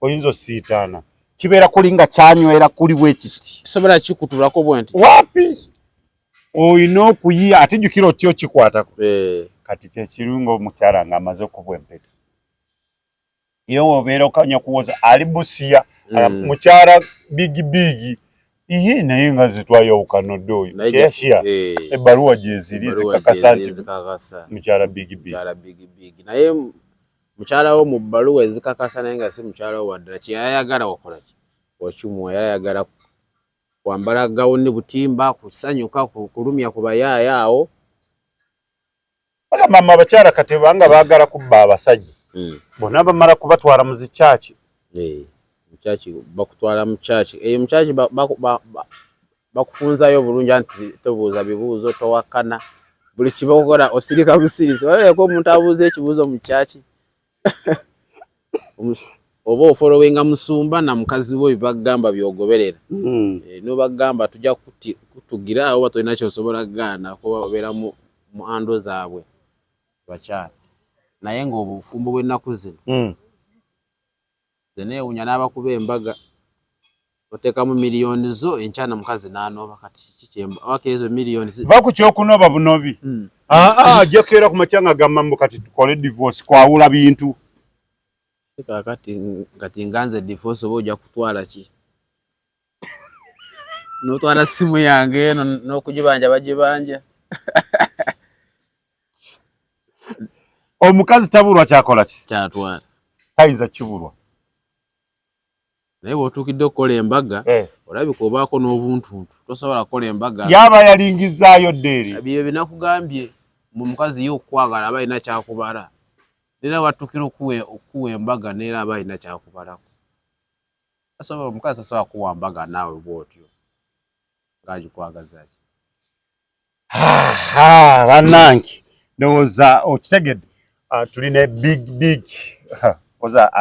oyinza osiitaana. Kibeera kuli nga kyanywera kuli bwe kiti. Kisobola kikutulako bwe nti. Wapi? Olina okuyiya, ate jjukira otya okikwatako. Kati kye kirungi omukyala ng'amaze okubwa empeta. Ye obeera okanya kuwoza ali Busia, mukyala bigi bigi. Iye naye nga nze twayawukana dda oyo. Teyashia. Ebbaluwa gyeziri zikakasa nti mukyala bigi bigi. Mukyala bigi bigi. Naye mukyala wo mu bbaluwa ezikakasa naye nga si mukyala wo waddala kye yayagala wakola ki? Wakimuwa. Yali ayagala kwambala gawuni butimba, kusanyuka, kulumya ku bayaaya awo. Bagamba mbu abakyala kati banga baagala kubba abasajja. Bonna bamala kubatwala mu zi church. Mu church bakutwala mu church. Eyo mu church bakufunzayo bulungi anti tobuuza bibuuzo, towakana. Buli kibakola osirika busirisi. Walabeko omuntu abuuza ekibuuzo mu church. Oba ofollowinga musumba na mukazi we bibagamba by'ogoberera. N'obagamba tujja kutugira oba tolina ky'osobola kugaana kuba obeera mu ando zaabwe bakyala. Naye ng'obufumbo bw'ennaku zino. Nze neewuunya n'abakuba embaga oteekamu miliyoni zo enkya na mukazi n'anooba kati kiki kyemba waka ezo miliyoni. Va ku ky'okunoba bunobi. Ajja keera ku makya ng'agamba mbu kati tukole divorce kwawula bintu. Kaakati kati nga nze divorce oba ojja kutwala ki? N'otwala ssimu yange eno n'okugibanja bagibanja. Omukazi tabulwa kyakola ki? Kyatwala. Tayinza kibulwa. Naye bw'otuukidde okukola embaga, olabika obaako n'obuntuntu. Tosobola kukola embaga. Yaba yalingizaayo dda eri. Bye binakugambye mbu omukazi ye okukwagala aba alina kyakubala. Era watuukira okuwa embaga n'era aba alina kyakubalako. Omukazi tasobola kuwa mbaga naawe bw'otyo ng'agikwagaza ki? Bannange ndowooza okitegedde. Tulina big big oza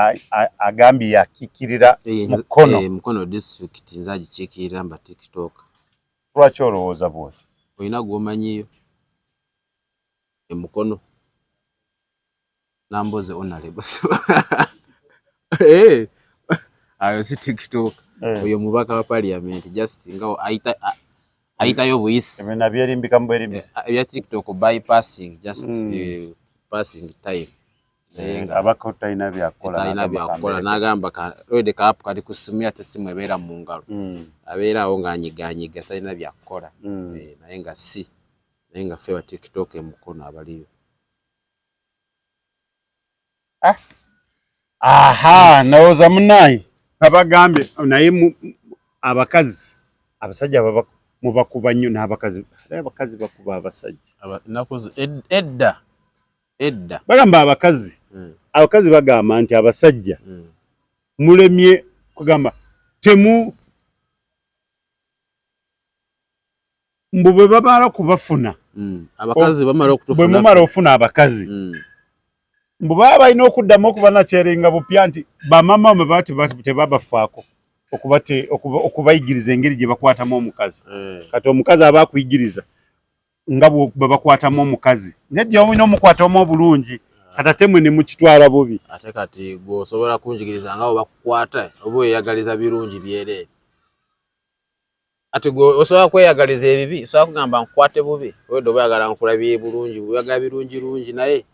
agambye yakiikirira Mukono. Mukono district nze agikiikirira mba TikTok. Lwaki olowooza bw'otyo? Olina gw'omanyiyo e Mukono. Namboze honorable. Ayo si TikTok. Oyo mubaka wa parliament just nga ayitayo buyisi. Ebyo nabyerimbika mu bwerimbisi. Ebya TikTok bypassing just passing time. Abako talina byakukola. Talina byakukola n'agamba already ka app kali ku ssimu ye ate essimu ebeera mu ngalo. Abeera awo ng'anyigaanyiga talina byakukola. Naye nga si. Naye nga ffe ba TikTok emukono abaliyo. Ah. Aha, ndowooza munnaaye babagambye naye abakazi abasajja mubakuba nnyo n'abakazi abakazi bakuba abasajja edda edda bagamba abakazi hmm. Abakazi bagamba nti abasajja hmm. Mulemye kugamba temu mbu bwe bamala kubafuna hmm. Abakazi bamala okutufuna bwe mumala ofuna abakazi mbu baba balina okuddamu okuba nakyeringa bupya nti bamama mwe bati tebabafaako okubayigiriza engeri gye bakwatamu omukazi eh. Kati omukazi aba akuyigiriza nga bwe bakwatamu omukazi naye gyolina omukwatamu obulungi kati ate mwe ne mukitwala bubi. Ate kati gwe osobola kunjigiriza nga bwe bakukwata oba oyeyagaliza birungi byereere ati gwe osobola kweyagaliza ebibi osobola kugamba nkukwate bubi owedde oba oyagala nkulabye bulungi oyagala birungi rungi naye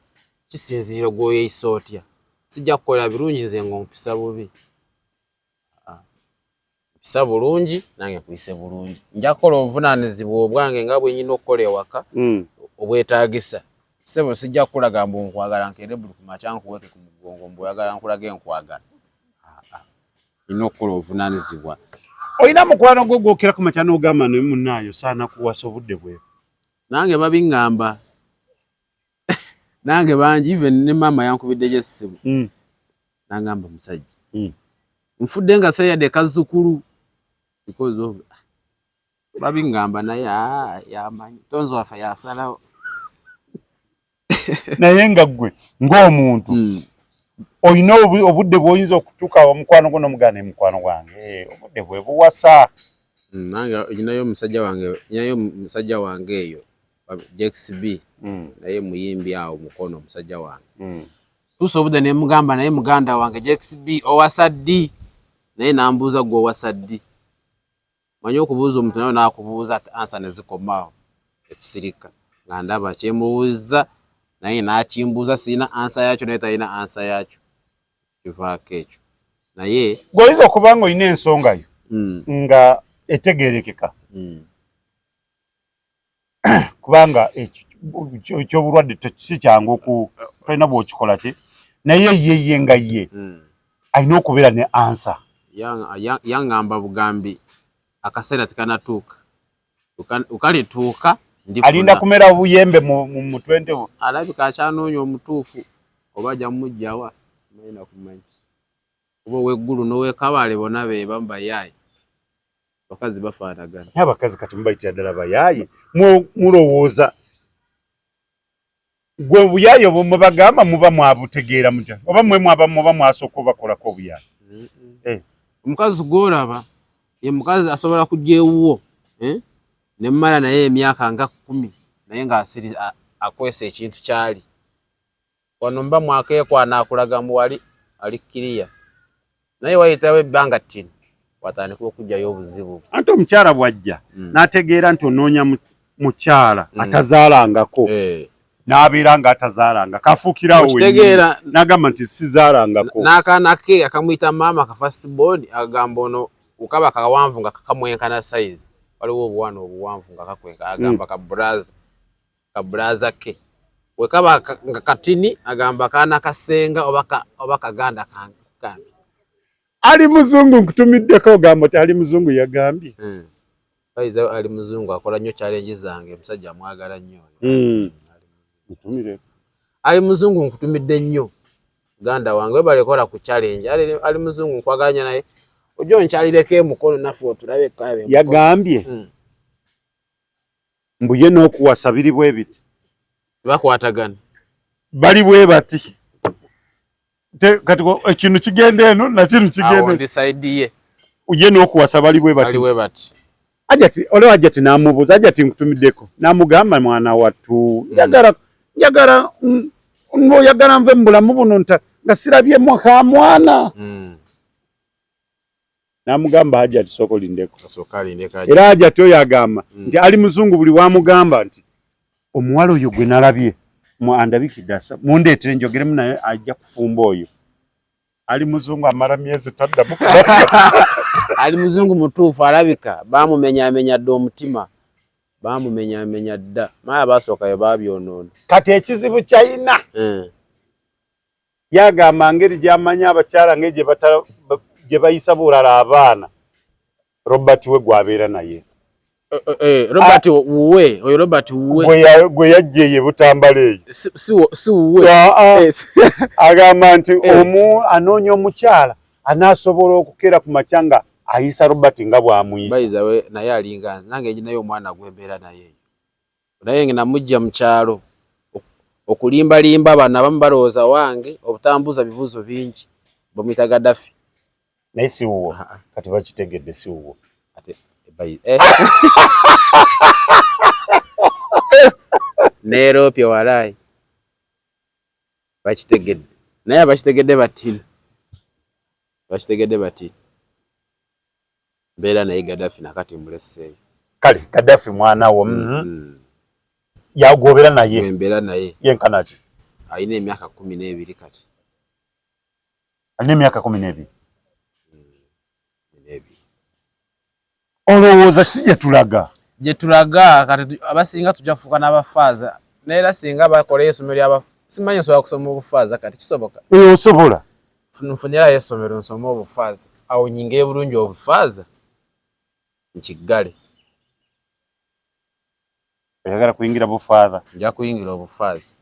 kisinziira gwe oyeyisa otya sijja kukolera birungi nze nga ompisa bubi ah. Mpisa bulungi nange nkuyise bulungi nja kukola obuvunaanyizibwa obwange nga bwe nyina okukola ewaka hmm. Obwetaagisa ssebo sijja kukulaga mbu nkwagala nkeere buli ku makya nkuweeke ku mugongo mbu oyagala nkulage nkwagala ah, ah. Nina okukola obuvunaanyizibwa. Olina mukwano gwo gwokera ku makya n'ogamba naye munnaayo saana kuwasa obudde bwe nange babiŋŋamba nange bangi even ne maama yankubiddeyo essimu hmm. Nangamba musajja hmm. Nfudde nga seyadde kazzukulu because of babiŋŋamba naye ah, yamanyi tonzi waffe yasalawo. Naye nga ggwe ng'omuntu hmm. Olina obudde bw'oyinza okutuuka omukwano gwo n'omuganda mukwano gwange eh, obudde bwe buwasa hmm, nange nyinayo omusajja wange nyinayo omusajja wange eyo JXB naye muyimbi awo mukono omusajja wange tuusa obudde ne mugamba naye muganda wange JXB owasa ddi naye nambuuza gwe owasa ddi manyi okubuuza omuntu naye nakubuuza answer ne zikomaawo etusirika nga ndaba kyemubuuza naye nakimbuuza sirina answer yakyo naye talina answer yakyo kivaako ekyo naye gweoyinza okuba nga olina ensonga yo nga etegerekeka kubanga ekyobulwadde si kyangu oku tolina bwokikola ki naye ye ye nga ye hmm. Alina okubeera ne answer. Yaŋŋamba bugambi akaseera tekanatuuka ukalituuka alinda kumera buyembe mu mutwe nte alabika akyanoonya omutuufu oba ajja mumugjawa simanyi nakumanya kuba ow'eggulu n'ow'ekabaale bonna be bamu bayaaye abakazi bafaanagana. Naye abakazi kati mubayitira ddala bayaaye mulowooza gwe obuyaaye obwo mwe muba mwabutegeera mutya oba mwe mwaba muba mwasooka obakolako obuyaaye eh. Omukazi gw'olaba ye mukazi asobola kujja ewuwo eh? Ne mmala naye emyaka nga 10 naye ng'asiri akwesa ekintu kyali wano mba mwakeekwana akulaga mbu wali ali kiriya naye wayitawo ebbanga ttini watandika okugyayo obuzibu. Anti omukyala bw'ajja n'ategeera nti onoonya mukyala atazaalangako eh. N'abeera nga atazaalanga kafuukirawo Okitegeera. N'agamba nti sizaalangako n'akaana ke akamuyita maama ka first born agamba ono ukaba kawanvu nga kakamwenkana size waliwo obuwana obuwanvu nga kakwenka agamba ka brother ka brother ke wekaba nga katini agamba kaana kasenga oba oba kaganda kange Ali muzungu nkutumiddeko ogamba oti ali muzungu yagambye Faiza ali muzungu akola nnyo challenge zange omusajja amwagala nnyo Ntumire. Ali muzungu nkutumidde nnyo muganda wange webale kola ku challenge ali, muzungu nkwagala nnyo naye ojja onkyalireko emukono naffe otulabe kabe yagambye mbu ye n'okuwasa biri bwe biti bakwatagana bali bwe bati kati ekintu kigenda eno nakino kigenda ndi side ye ye n'okuwasa bali bwe bati bali bwe bati Ajati ole Ajati n'amubuuza Ajati nkutumiddeko n'amugamba mwana wattu njagala njagala oyagala nve mu bulamu buno nta nga sirabyemu akamwana N'amugamba Ajati sooka olindeko era Ajati oyo agamba nti ali muzungu buli wamugamba nti omuwala oyo gwe nalabye mu andabikidde asa mundeetere njogeremu naye ajja kufumba oyo ali muzungu amala myezi taddamu Ali muzungu mutuufu alabika bamumenyamenya dde omutima. Bamumenyamenya dda, maya basooka yo babyonoona. Kati ekizibu kyayina yagamba ngeri gyamanyi abakyala ngeri gye bayisa bulala abaana, Robert we gwabeera naye. Robert wuwe, oyo Robert wuwe gwe yajja eyo Butambala eyo si wuwe. Agamba nti anoonya omukyala anaasobola okukeera ku makya nga ayisa Robert nga bw'amuyisa. Bayiza we naye alinga nze, nange naye omwana gwembeera naye naye nga namujja mu kyalo okulimbalimba bano abamu balowooza wange obutambuuza bibuuzo bingi, bamuyita Gaddafi. Naye si wuwo, kati bakitegedde si wuwo. Ate neeropye walaayi bakitegedde, naye abakitegedde batini, bakitegedde batini. Mbeera naye Gaddafi nakati muleseeyo. Kale Gaddafi mwana wo yagobera naye. Mbeera naye. Yenkana ki? Alina emyaka 12 kati. Alina emyaka 12? Olowooza si gye tulaga? Gye tulaga kati abasinga tujja kufuuka n'abafaaza, naye era singa bakola essomero ly'aba simanyi nsobola kusoma obufaaza kati kisoboka? Osobola. Nfunirayo essomero nsome obufaaza, awo nyingire bulungi obufaaza nkiggale. Oyagala kuyingira bufaaza? Nja kuyingira obufaaza.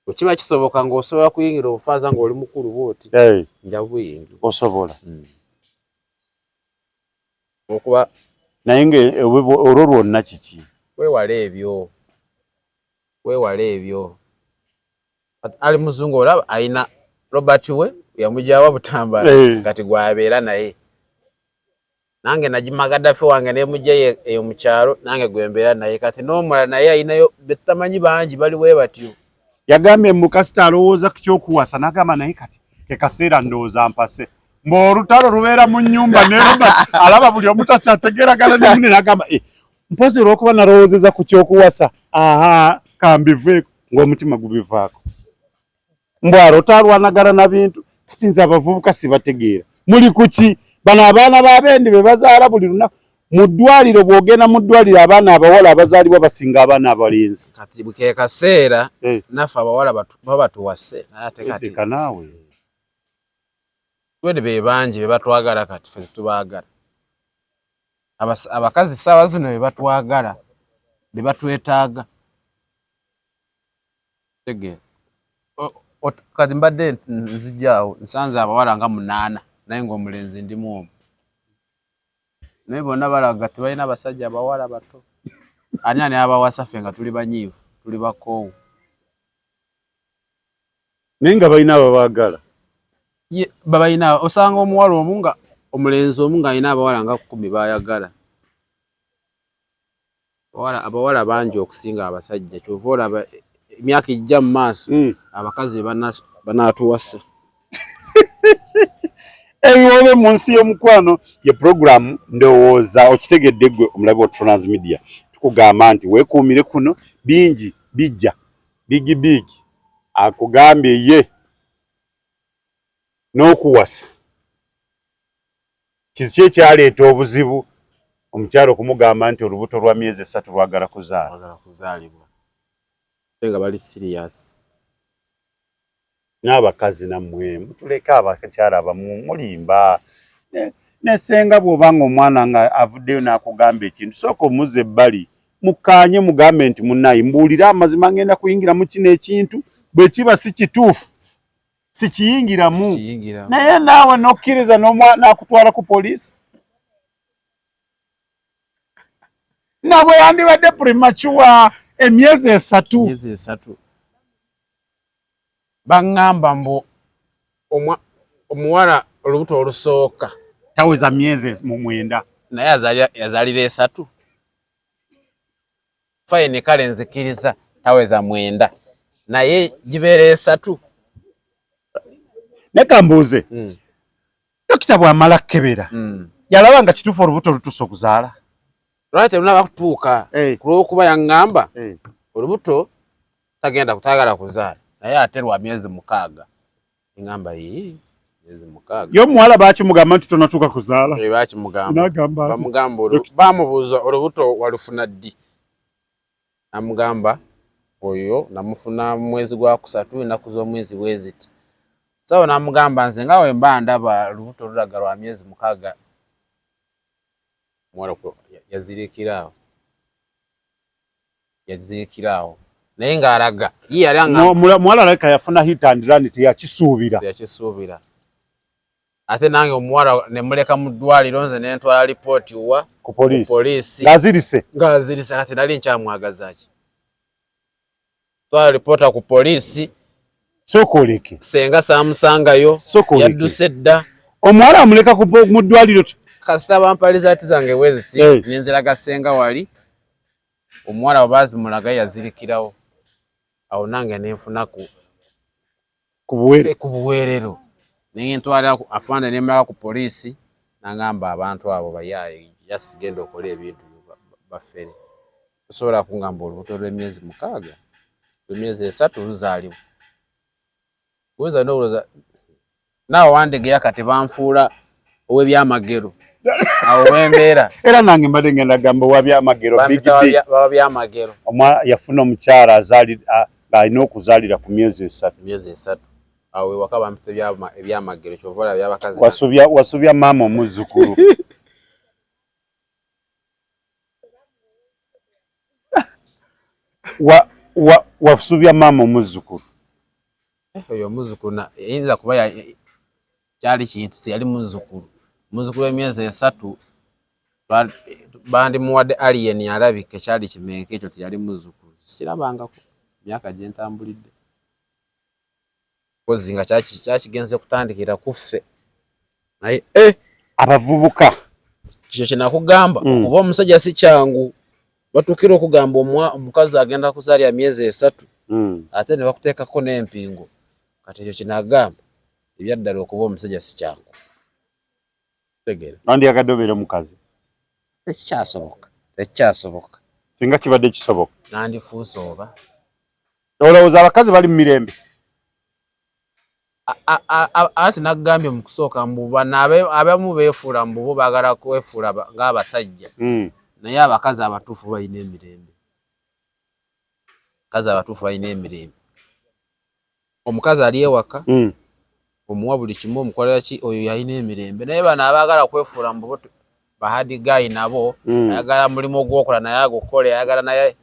Bwe kiba kisoboka ng'osobola kuyingira obufaaza ng'oli mukulu bw'oti, nja buyingira. Osobola. Okuba naye nga olwo lwonna kiki? Weewala ebyo, weewala ebyo. Ali muzungu olaba alina Robert we yamugyawa Butambala kati gwabeera naye. Nange nagima Gaddafi wange nemugyayo eyo mu kyalo nange gwembeera naye kati n'omulala naye alinayo be tutamanyi bangi bali bwe batyo. Yagambye mbu kasita alowooza ku ky'okuwasa n'agamba naye kati ke kaseera ndowooza mpase. Mbu olutalo lubeera mu nnyumba ne Robert alaba buli omu takyategeeragana ne munne n'agamba mpozi olw'okuba nalowoozeza ku ky'okuwasa aha kambiveeko ng'omutima gubivaako. Mbu alota alwanagana na bintu kati nze abavubuka sibategeera. Muli kuki? Bano abaana b'abendi be bazaala buli lunaku mu ddwaliro, bw'ogenda mu ddwaliro abaana abawala abazaalibwa basinga abaana abalenzi. Kati ke kaseera naffe abawala babatuwase naye ate kati Leka naawe. Twende be bangi be batwagala kati ffe tetubaagala. Abakazi ssaawa zino be batwagala, be batwetaaga. Tegeera. Kati mbadde nzija awo nsanze abawala nga 8 naye ng'omulenzi ndimu omu. Naye bonna balaga tebalina abasajja abawala bato. Ani ani abawasa ffe nga tuli banyiivu, tuli bakoowu. Naye nga balina ababaagala. Babalina, osanga omuwala omu nga omulenzi omu ng'alina abawala nga 10 baayagala. Abawala bangi okusinga abasajja, ky'ova olaba emyaka ejja mu maaso abakazi banaatuwasa. Ebiwoobe mu nsi y'omukwano ye pulogulaamu ndowooza okitegedde ggwe omulabi wa Trans Media. Tukugamba nti weekuumire kuno bingi bijja bigi bigi akugambye ye n'okuwasa. Kiki ekyaleeta obuzibu omukyala okumugamba nti olubuto lwa myezi 3 lwagala kuzaala? Lwagala kuzaalibwa. Ate nga bali serious. N'abakazi nammwe mutuleke abakyala abamu mulimba. Ne senga bw'oba ng'omwana nga avuddeyo n'akugamba ekintu sooka omuzze ebbali mukkaanye mugambe nti munnaye mbuulire amazima ngenda kuyingira mu kino ekintu bwe kiba si kituufu sikiyingiramu. Naye naawe n'okkiriza n'akutwala ku poliisi nabwe yandibadde premature emyezi 3. Emyezi 3. Baŋŋamba mbu omuwala olubuto olusooka taweza myezi 9. Naye yazaalira 3. Fine kale nzikiriza taweza 9 naye gibeera 3. Naye kambuuze, dokita bw'amala kkebera yalaba nga kituufu olubuto lutuuse okuzaala? Lwaki terunaba kutuuka? Kulw'okuba yaŋŋamba olubuto tagenda kutayagala kuzaala naye ate lwa myezi 6. Ngamba yii Myezi 6. Ye omuwala baakimugamba nti tonatuuka kuzaala? Eh, baakimugamba. N'agamba ati, Bamugamba bamubuuza olubuto walufuna ddi? Namugamba oyo namufuna mu mwezi gwa kusatu ennaku z'omwezi bwe ziti. Sawo namugamba nze nga bwe mba ndaba lubuto lulaga lwa myezi 6. Omuwala yazirikira awo. Yazirikira awo. Naye ng'alaga ye yali anga Muwala alabika yafuna hit and run, teyakisuubira. Teyakisuubira. Ate nange omuwala ne muleka mu ddwaliro, nze ne ntwala lipooti wa ku poliisi. Ku poliisi. Ng'azirise. Ng'azirise, kati nali nkyamwagaza ki? Twala lipoota ku poliisi. Sooka oleke. Senga saamusangayo. Sooka oleke. Yadduse dda. Omuwala amuleka mu ddwaliro Kasita bampa lizaati zange bwe ziti, ne nziraga senga wali. Omuwala bwe baazimulaga yazirikirawo. Awo nange ne nfuna ku Ku buweerero. Ku buweerero. Ne ntwala afande ne mmulaga ku poliisi, n'angamba abantu abo bayaaye, just genda okole ebintu bafere. Tosobola kungamba olubuto lw'emyezi 6, lw'emyezi 3 luzaalibwa. Oyinza n'okulowooza naawe wandegeya kati banfuula ow'ebyamagero. Awo wembeera. Era nange mbadde ngenda gamba owa byamagero, big Bampita big. Baba byamagero. Omwana yafuna omukyala ng'alina okuzaalira ku myezi 3. Myezi 3. Awo ewaka bampita ebyamagero, kyova olaba ebyabakazi. Wasubya maama omuzzukulu. Wasubya maama omuzzukulu. Oyo omuzzukulu yayinza kuba kyali kintu yali muzzukulu. Muzzukulu w'emyezi 3 bandimuwadde alien alabika kyali kimenke ekyo teyali muzzukulu. Sikirabangako myaka gye ntambulidde. Kozzi nga kyakigenze kutandikira ku ffe. Naye, Abavubuka. Kikyo kye nakugamba, okuba omusajja si kyangu. Batuukira okugamba omukazi agenda kuzaalira myezi 3, ate ne bakuteekako n'empingo. Kati ekyo kye nagamba, ebyaddala okuba omusajja si kyangu. Tegeera. Wandyagadde obeere omukazi? Tekikyasoboka. Tekikyasoboka. Singa kibadde kisoboka. Nandifuuse oba. Olowooza abakazi bali mu mirembe? Ati nagambye mu kusooka mbu bano abamu beefuula mbu bo baagala kwefuula ng'abasajja. Naye abakazi abatuufu balina emirembe. Abakazi abatuufu balina emirembe. Omukazi ali ewaka, omuwa buli kimu, omukolera ki, oyo yalina emirembe. Naye bano abaagala kwefuula mbu bo ba hard guy nabo, ayagala mulimu gw'okola naye agukole, ayagala naye.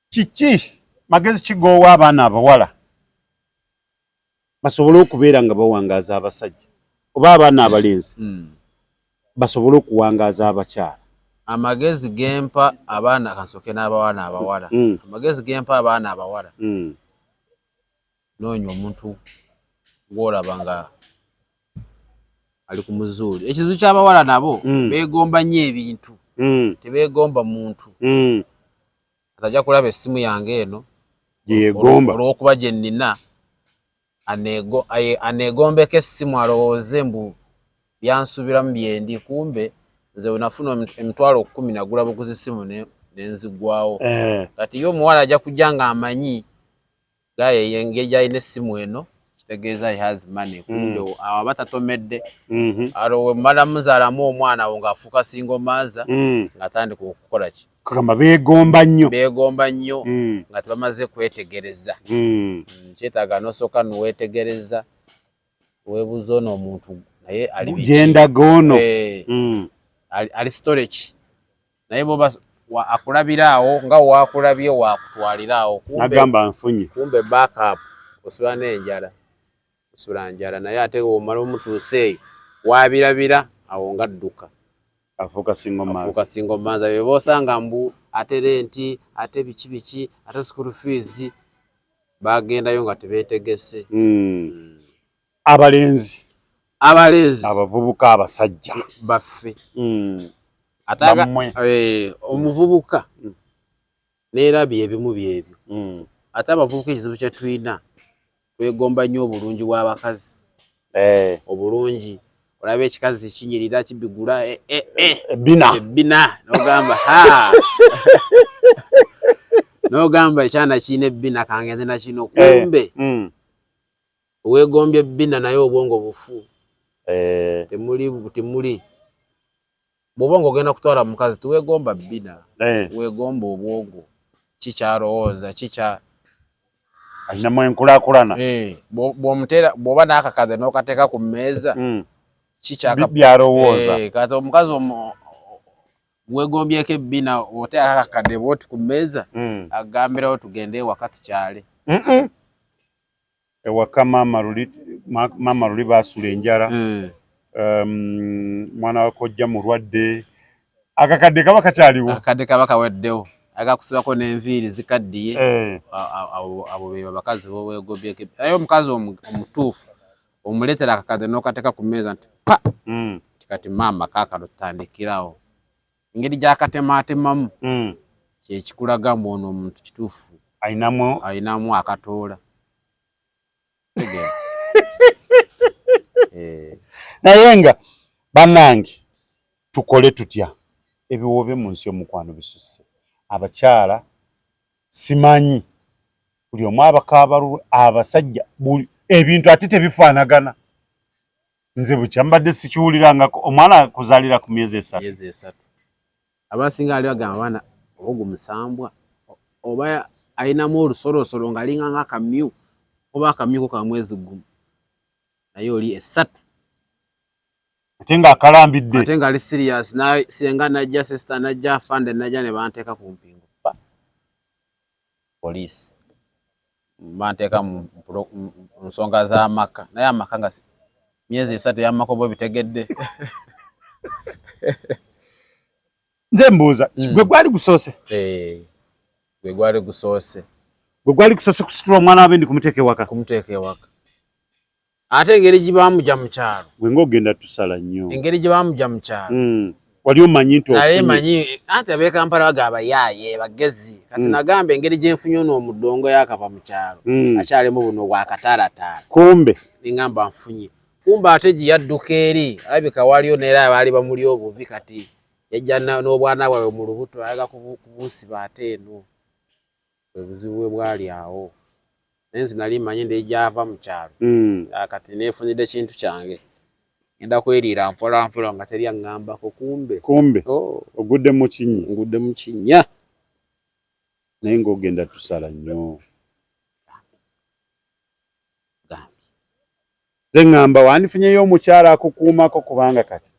Kiki magezi kigoowa abaana abawala basobole okubeera nga bawangaaza abasajja, oba abaana abalenzi basobole okuwangaaza abakyala? Amagezi gempa abaana, kansooke n'abawana abawala. Amagezi gempa abaana abawala, noonya omuntu gw'olaba nga ali ku muzuuli. Ekizibu ky'abawala nabo, beegomba nnyo ebintu, tebeegomba muntu. Atajja kulaba essimu yange eno gye yeegomba, olw'okuba gye nnina, aneegombeko essimu, alowooze mbu byansuubiramu byendi, kumbe nze bwe nafuna 10,000 nagula buguzi ssimu ne nzigwawo. Kati ye omuwala ajja kujja ng'amanyi gaye engeri gy'alina essimu eno kitegeeza he has money, kumbe awo aba tatomedde. Alo we mmala muzaalamu omwana, awo ng'afuuka single mother, ng'atandika okukola ki? Kagamba beegomba nnyo. Beegomba nnyo nga tebamaze kwetegereza. Kyetaaga n'osooka n'weetegereza, weebuuza ono omuntu naye ali biki? Gyendaga ono. Ali story ki? Naye bw'oba akulabira awo nga waakulabye waakutwalira awo, kumbe Nagamba nfunye. Kumbe backup osula n'enjala, osula njala, naye ate w'omala omutuusa eyo waabirabira awo nga dduka. Afuuka single mother. Afuuka single mother. Bye boosanga mbu ate renti, ate biki biki, ate school fees, bagendayo nga tebeetegese. Abalenzi. Abalenzi. Abavubuka abasajja. Baffe. Ate Bammwe. Omuvubuka neerabye ebimu byebyo. Ate abavubuka ekizibu kye tulina, twegomba nnyo obulungi bw'abakazi. Obulungi. Olaba ekikazi kinyirira kibigula, Ebbina. Ebbina n'ogamba ha. N'ogamba ekyana kirina ebbina kangenze na kino kumbe weegombye ebbina naye obwongo bufu. Temuli temuli. Bw'oba ng'ogenda kutwala mukazi teweegomba bbina, weegomba obwongo, kikyalowooza kikya alinamu enkulaakulana. Bw'omuteera bw'oba n'akakadde n'okateeka ku mmeeza kikyaka byalowooza. Kati omukazi weegombyeko ebbina oteeka akakadde bw'oti ku mmeeza agambirawo tugende ewaka tukyale. Ewaka maama luli maama luli baasula enjala. Mwana wa kojja mulwadde, akakadde kaba kakyaliwo, akakadde kaba kaweddewo, agakusibako n'enviiri zikaddiye. Abo be bakazi boweegobyeko. Naye omukazi omutuufu omuleetera akakadde n'okateeka ku mmeeza nti pa kati maama kaakano tutandikirawo. Engeri gy'akatematemamu kyekikulaga mbu ono omuntu kituufu alinamu akatoola. Naye nga bannange tukole tutya? Ebiwoobe mu nsi omukwano bisusse. Abakyala simanyi buli omu abakaabalulwe, abasajja buli ebintu ate tebifaanagana. Nze bukya mbadde sikiwulirangako omwana kuzaalira ku myezi esatu. Myezi esatu. Abasinga ali bagamba abaana ogwo musambwa oba alinamu olusolosolo ng'alinga ng'akamyu oba akamyu ko ka mwezi gumu naye oli esatu ate ng'akalambidde ate ng'ali serious na senga najja sister najja afande najja ne banteeka ku mpingu pa poliisi banteeka mu nsonga z'amaka naye amaka nga myezi esatu y'amaka oba obitegedde. Nze mbuuza gwe gwali gusoose? Gwe gwali gusoose. Gwe gwali gusoose kusitula omwana w'abendi kumuteeka ewaka? Kumuteeka ewaka. Ate engeri gye bamugya mu kyalo. Gwe ng'ogenda tusala nnyo. Engeri gye bamugya mu kyalo. Wali omanyi nti ofunye? Nali manyi anti ab'e Kampala bagamba bayaaye bagezi. Kati nagamba engeri gye nfunye ono omudongo yakava mu kyalo. Akyalimu buno bwakataalataala. Kumbe. Ne ngamba nfunye. Kumbe ate gye yadduka eri alabika waliyo n'era abaali bamuli obubi kati yajja n'obwana bwabwe mu lubuto ayagala kubusiba ate eno. Obuzibu bwe bwali awo. Naye nze nali mmanyi engeri gy'ava mu kyalo. Kati neefunidde kintu kyange. Ngenda kweriira mpola mpola nga teri aŋŋambako kumbe. Kumbe ogudde mu kinnya. Ngudde mu kinnya. Naye ng'ogenda tusala nnyo. Gambye. Nze ŋŋamba wandifunyeyo omukyala akukuumako kubanga kati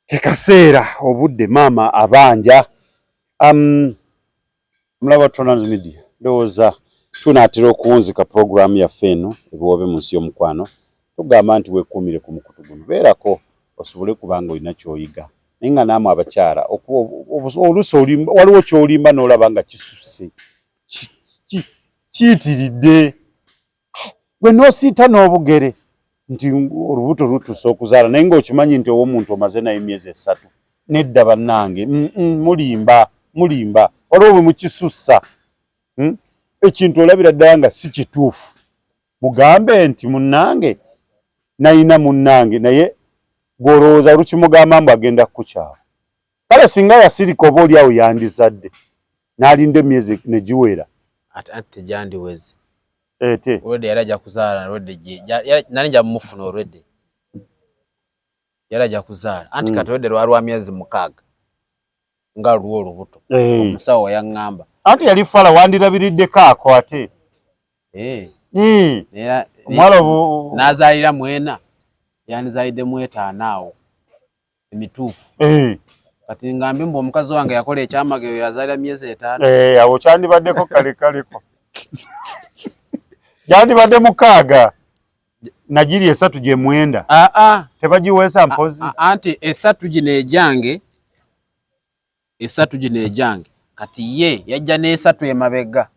ke kaseera obudde maama abanja. Mulaba Tronaz Media, ndowooza tunaatera okuwunzika pulogulaamu yaffe eno ebiwoobe mu nsi y'omukwano. Tugamba nti weekuumire ku mukutu guno, beerako osobole kuba nga olina ky'oyiga. Naye nga naamwe abakyala oluusi waliwo ky'olimba n'olaba nga kisusse, kiyitiridde. Gwe n'osiita n'obugere nti olubuto lutuuse okuzaala naye ng'okimanyi nti ow'omuntu omaze naye emyezi esatu. Nedda bannange, mulimba mulimba, waliwo bwe mukisussa. Ekintu olabira ddala nga si kituufu. Mugambe nti munnange nalina munnange naye gw'olowooza lukimugamba mbu agenda kukukyawa. Kale singa yasirika oba oli awo yandizadde n'alinda emyezi ne giwera. Ate tegyandiweze. Ete. Already yali ajja kuzaala already nali nja mufuna already. Yali ajja kuzaala. Anti kati already lwali lwa myezi 6 nga lwo olubuto. Omusawo yaŋŋamba. Anti yali fala wandirabiriddeko ako ate. Omuwala n'azaalira 4 yandizaalidde mu 5 awo emituufu. Kati ngambe mbu omukazi wange yakola ekyamagero yazaalira myezi 5. Awo kyandibaddeko kale kaleko. Gyandibadde 6 nagiri 3 gye 9. Tebagiweesa mpozi. Anti 3 gino egyange, 3 gino egyange kati ye yajja n'esatu emabega.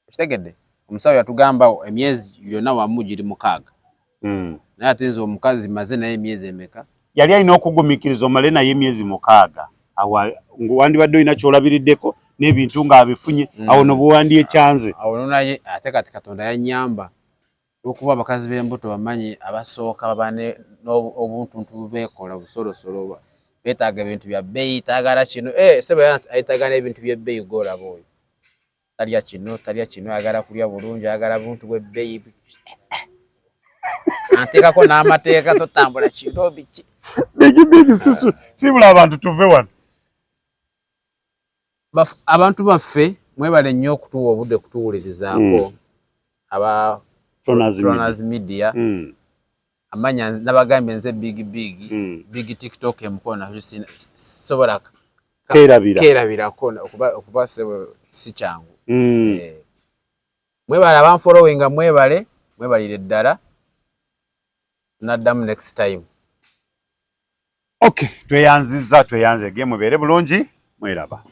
Okitegedde? Omusawo yatugamba emyezi yonna wamu giri 6. Naye ate nze omukazi maze naye emyezi emeka? Yali alina okugumiikiriza omale naye emyezi 6. Awo wandibadde olina ky'olabiriddeko n'ebintu ng'abifunye, awo no bwewandiyekyanze. Awo naye ate kati Katonda yannyamba olw'okuba abakazi b'embuto bamanyi abasooka baba n'obuntuntu beekola obusolosolo. Twetaaga ebintu bya bbeeyi, taagala kino. Eh, sebo ayetaaga n'ebintu by'ebbeeyi gw'olaba oyo. Talya kino, talya kino, ayagala kulya bulungi, ayagala buntu bw'ebbeeyi. Anteekako n'amateeka totambula kiro biki. Bigi bigi sisu sibula abantu tuve wano. Abantu baffe mwebale nnyo okutuwa obudde kutuwulirizaako aba Tronas Media. Amanya nabagambye nze Big Big, Big TikTok emukono nakyo sobola kerabira kerabirako okuba si kyangu. Mwebale abanfollowinga, mwebale, mwebalire ddala. Tunaddamu next time. Okay, tweyanzizza, tweyanze ge mubeere bulungi, mweraba.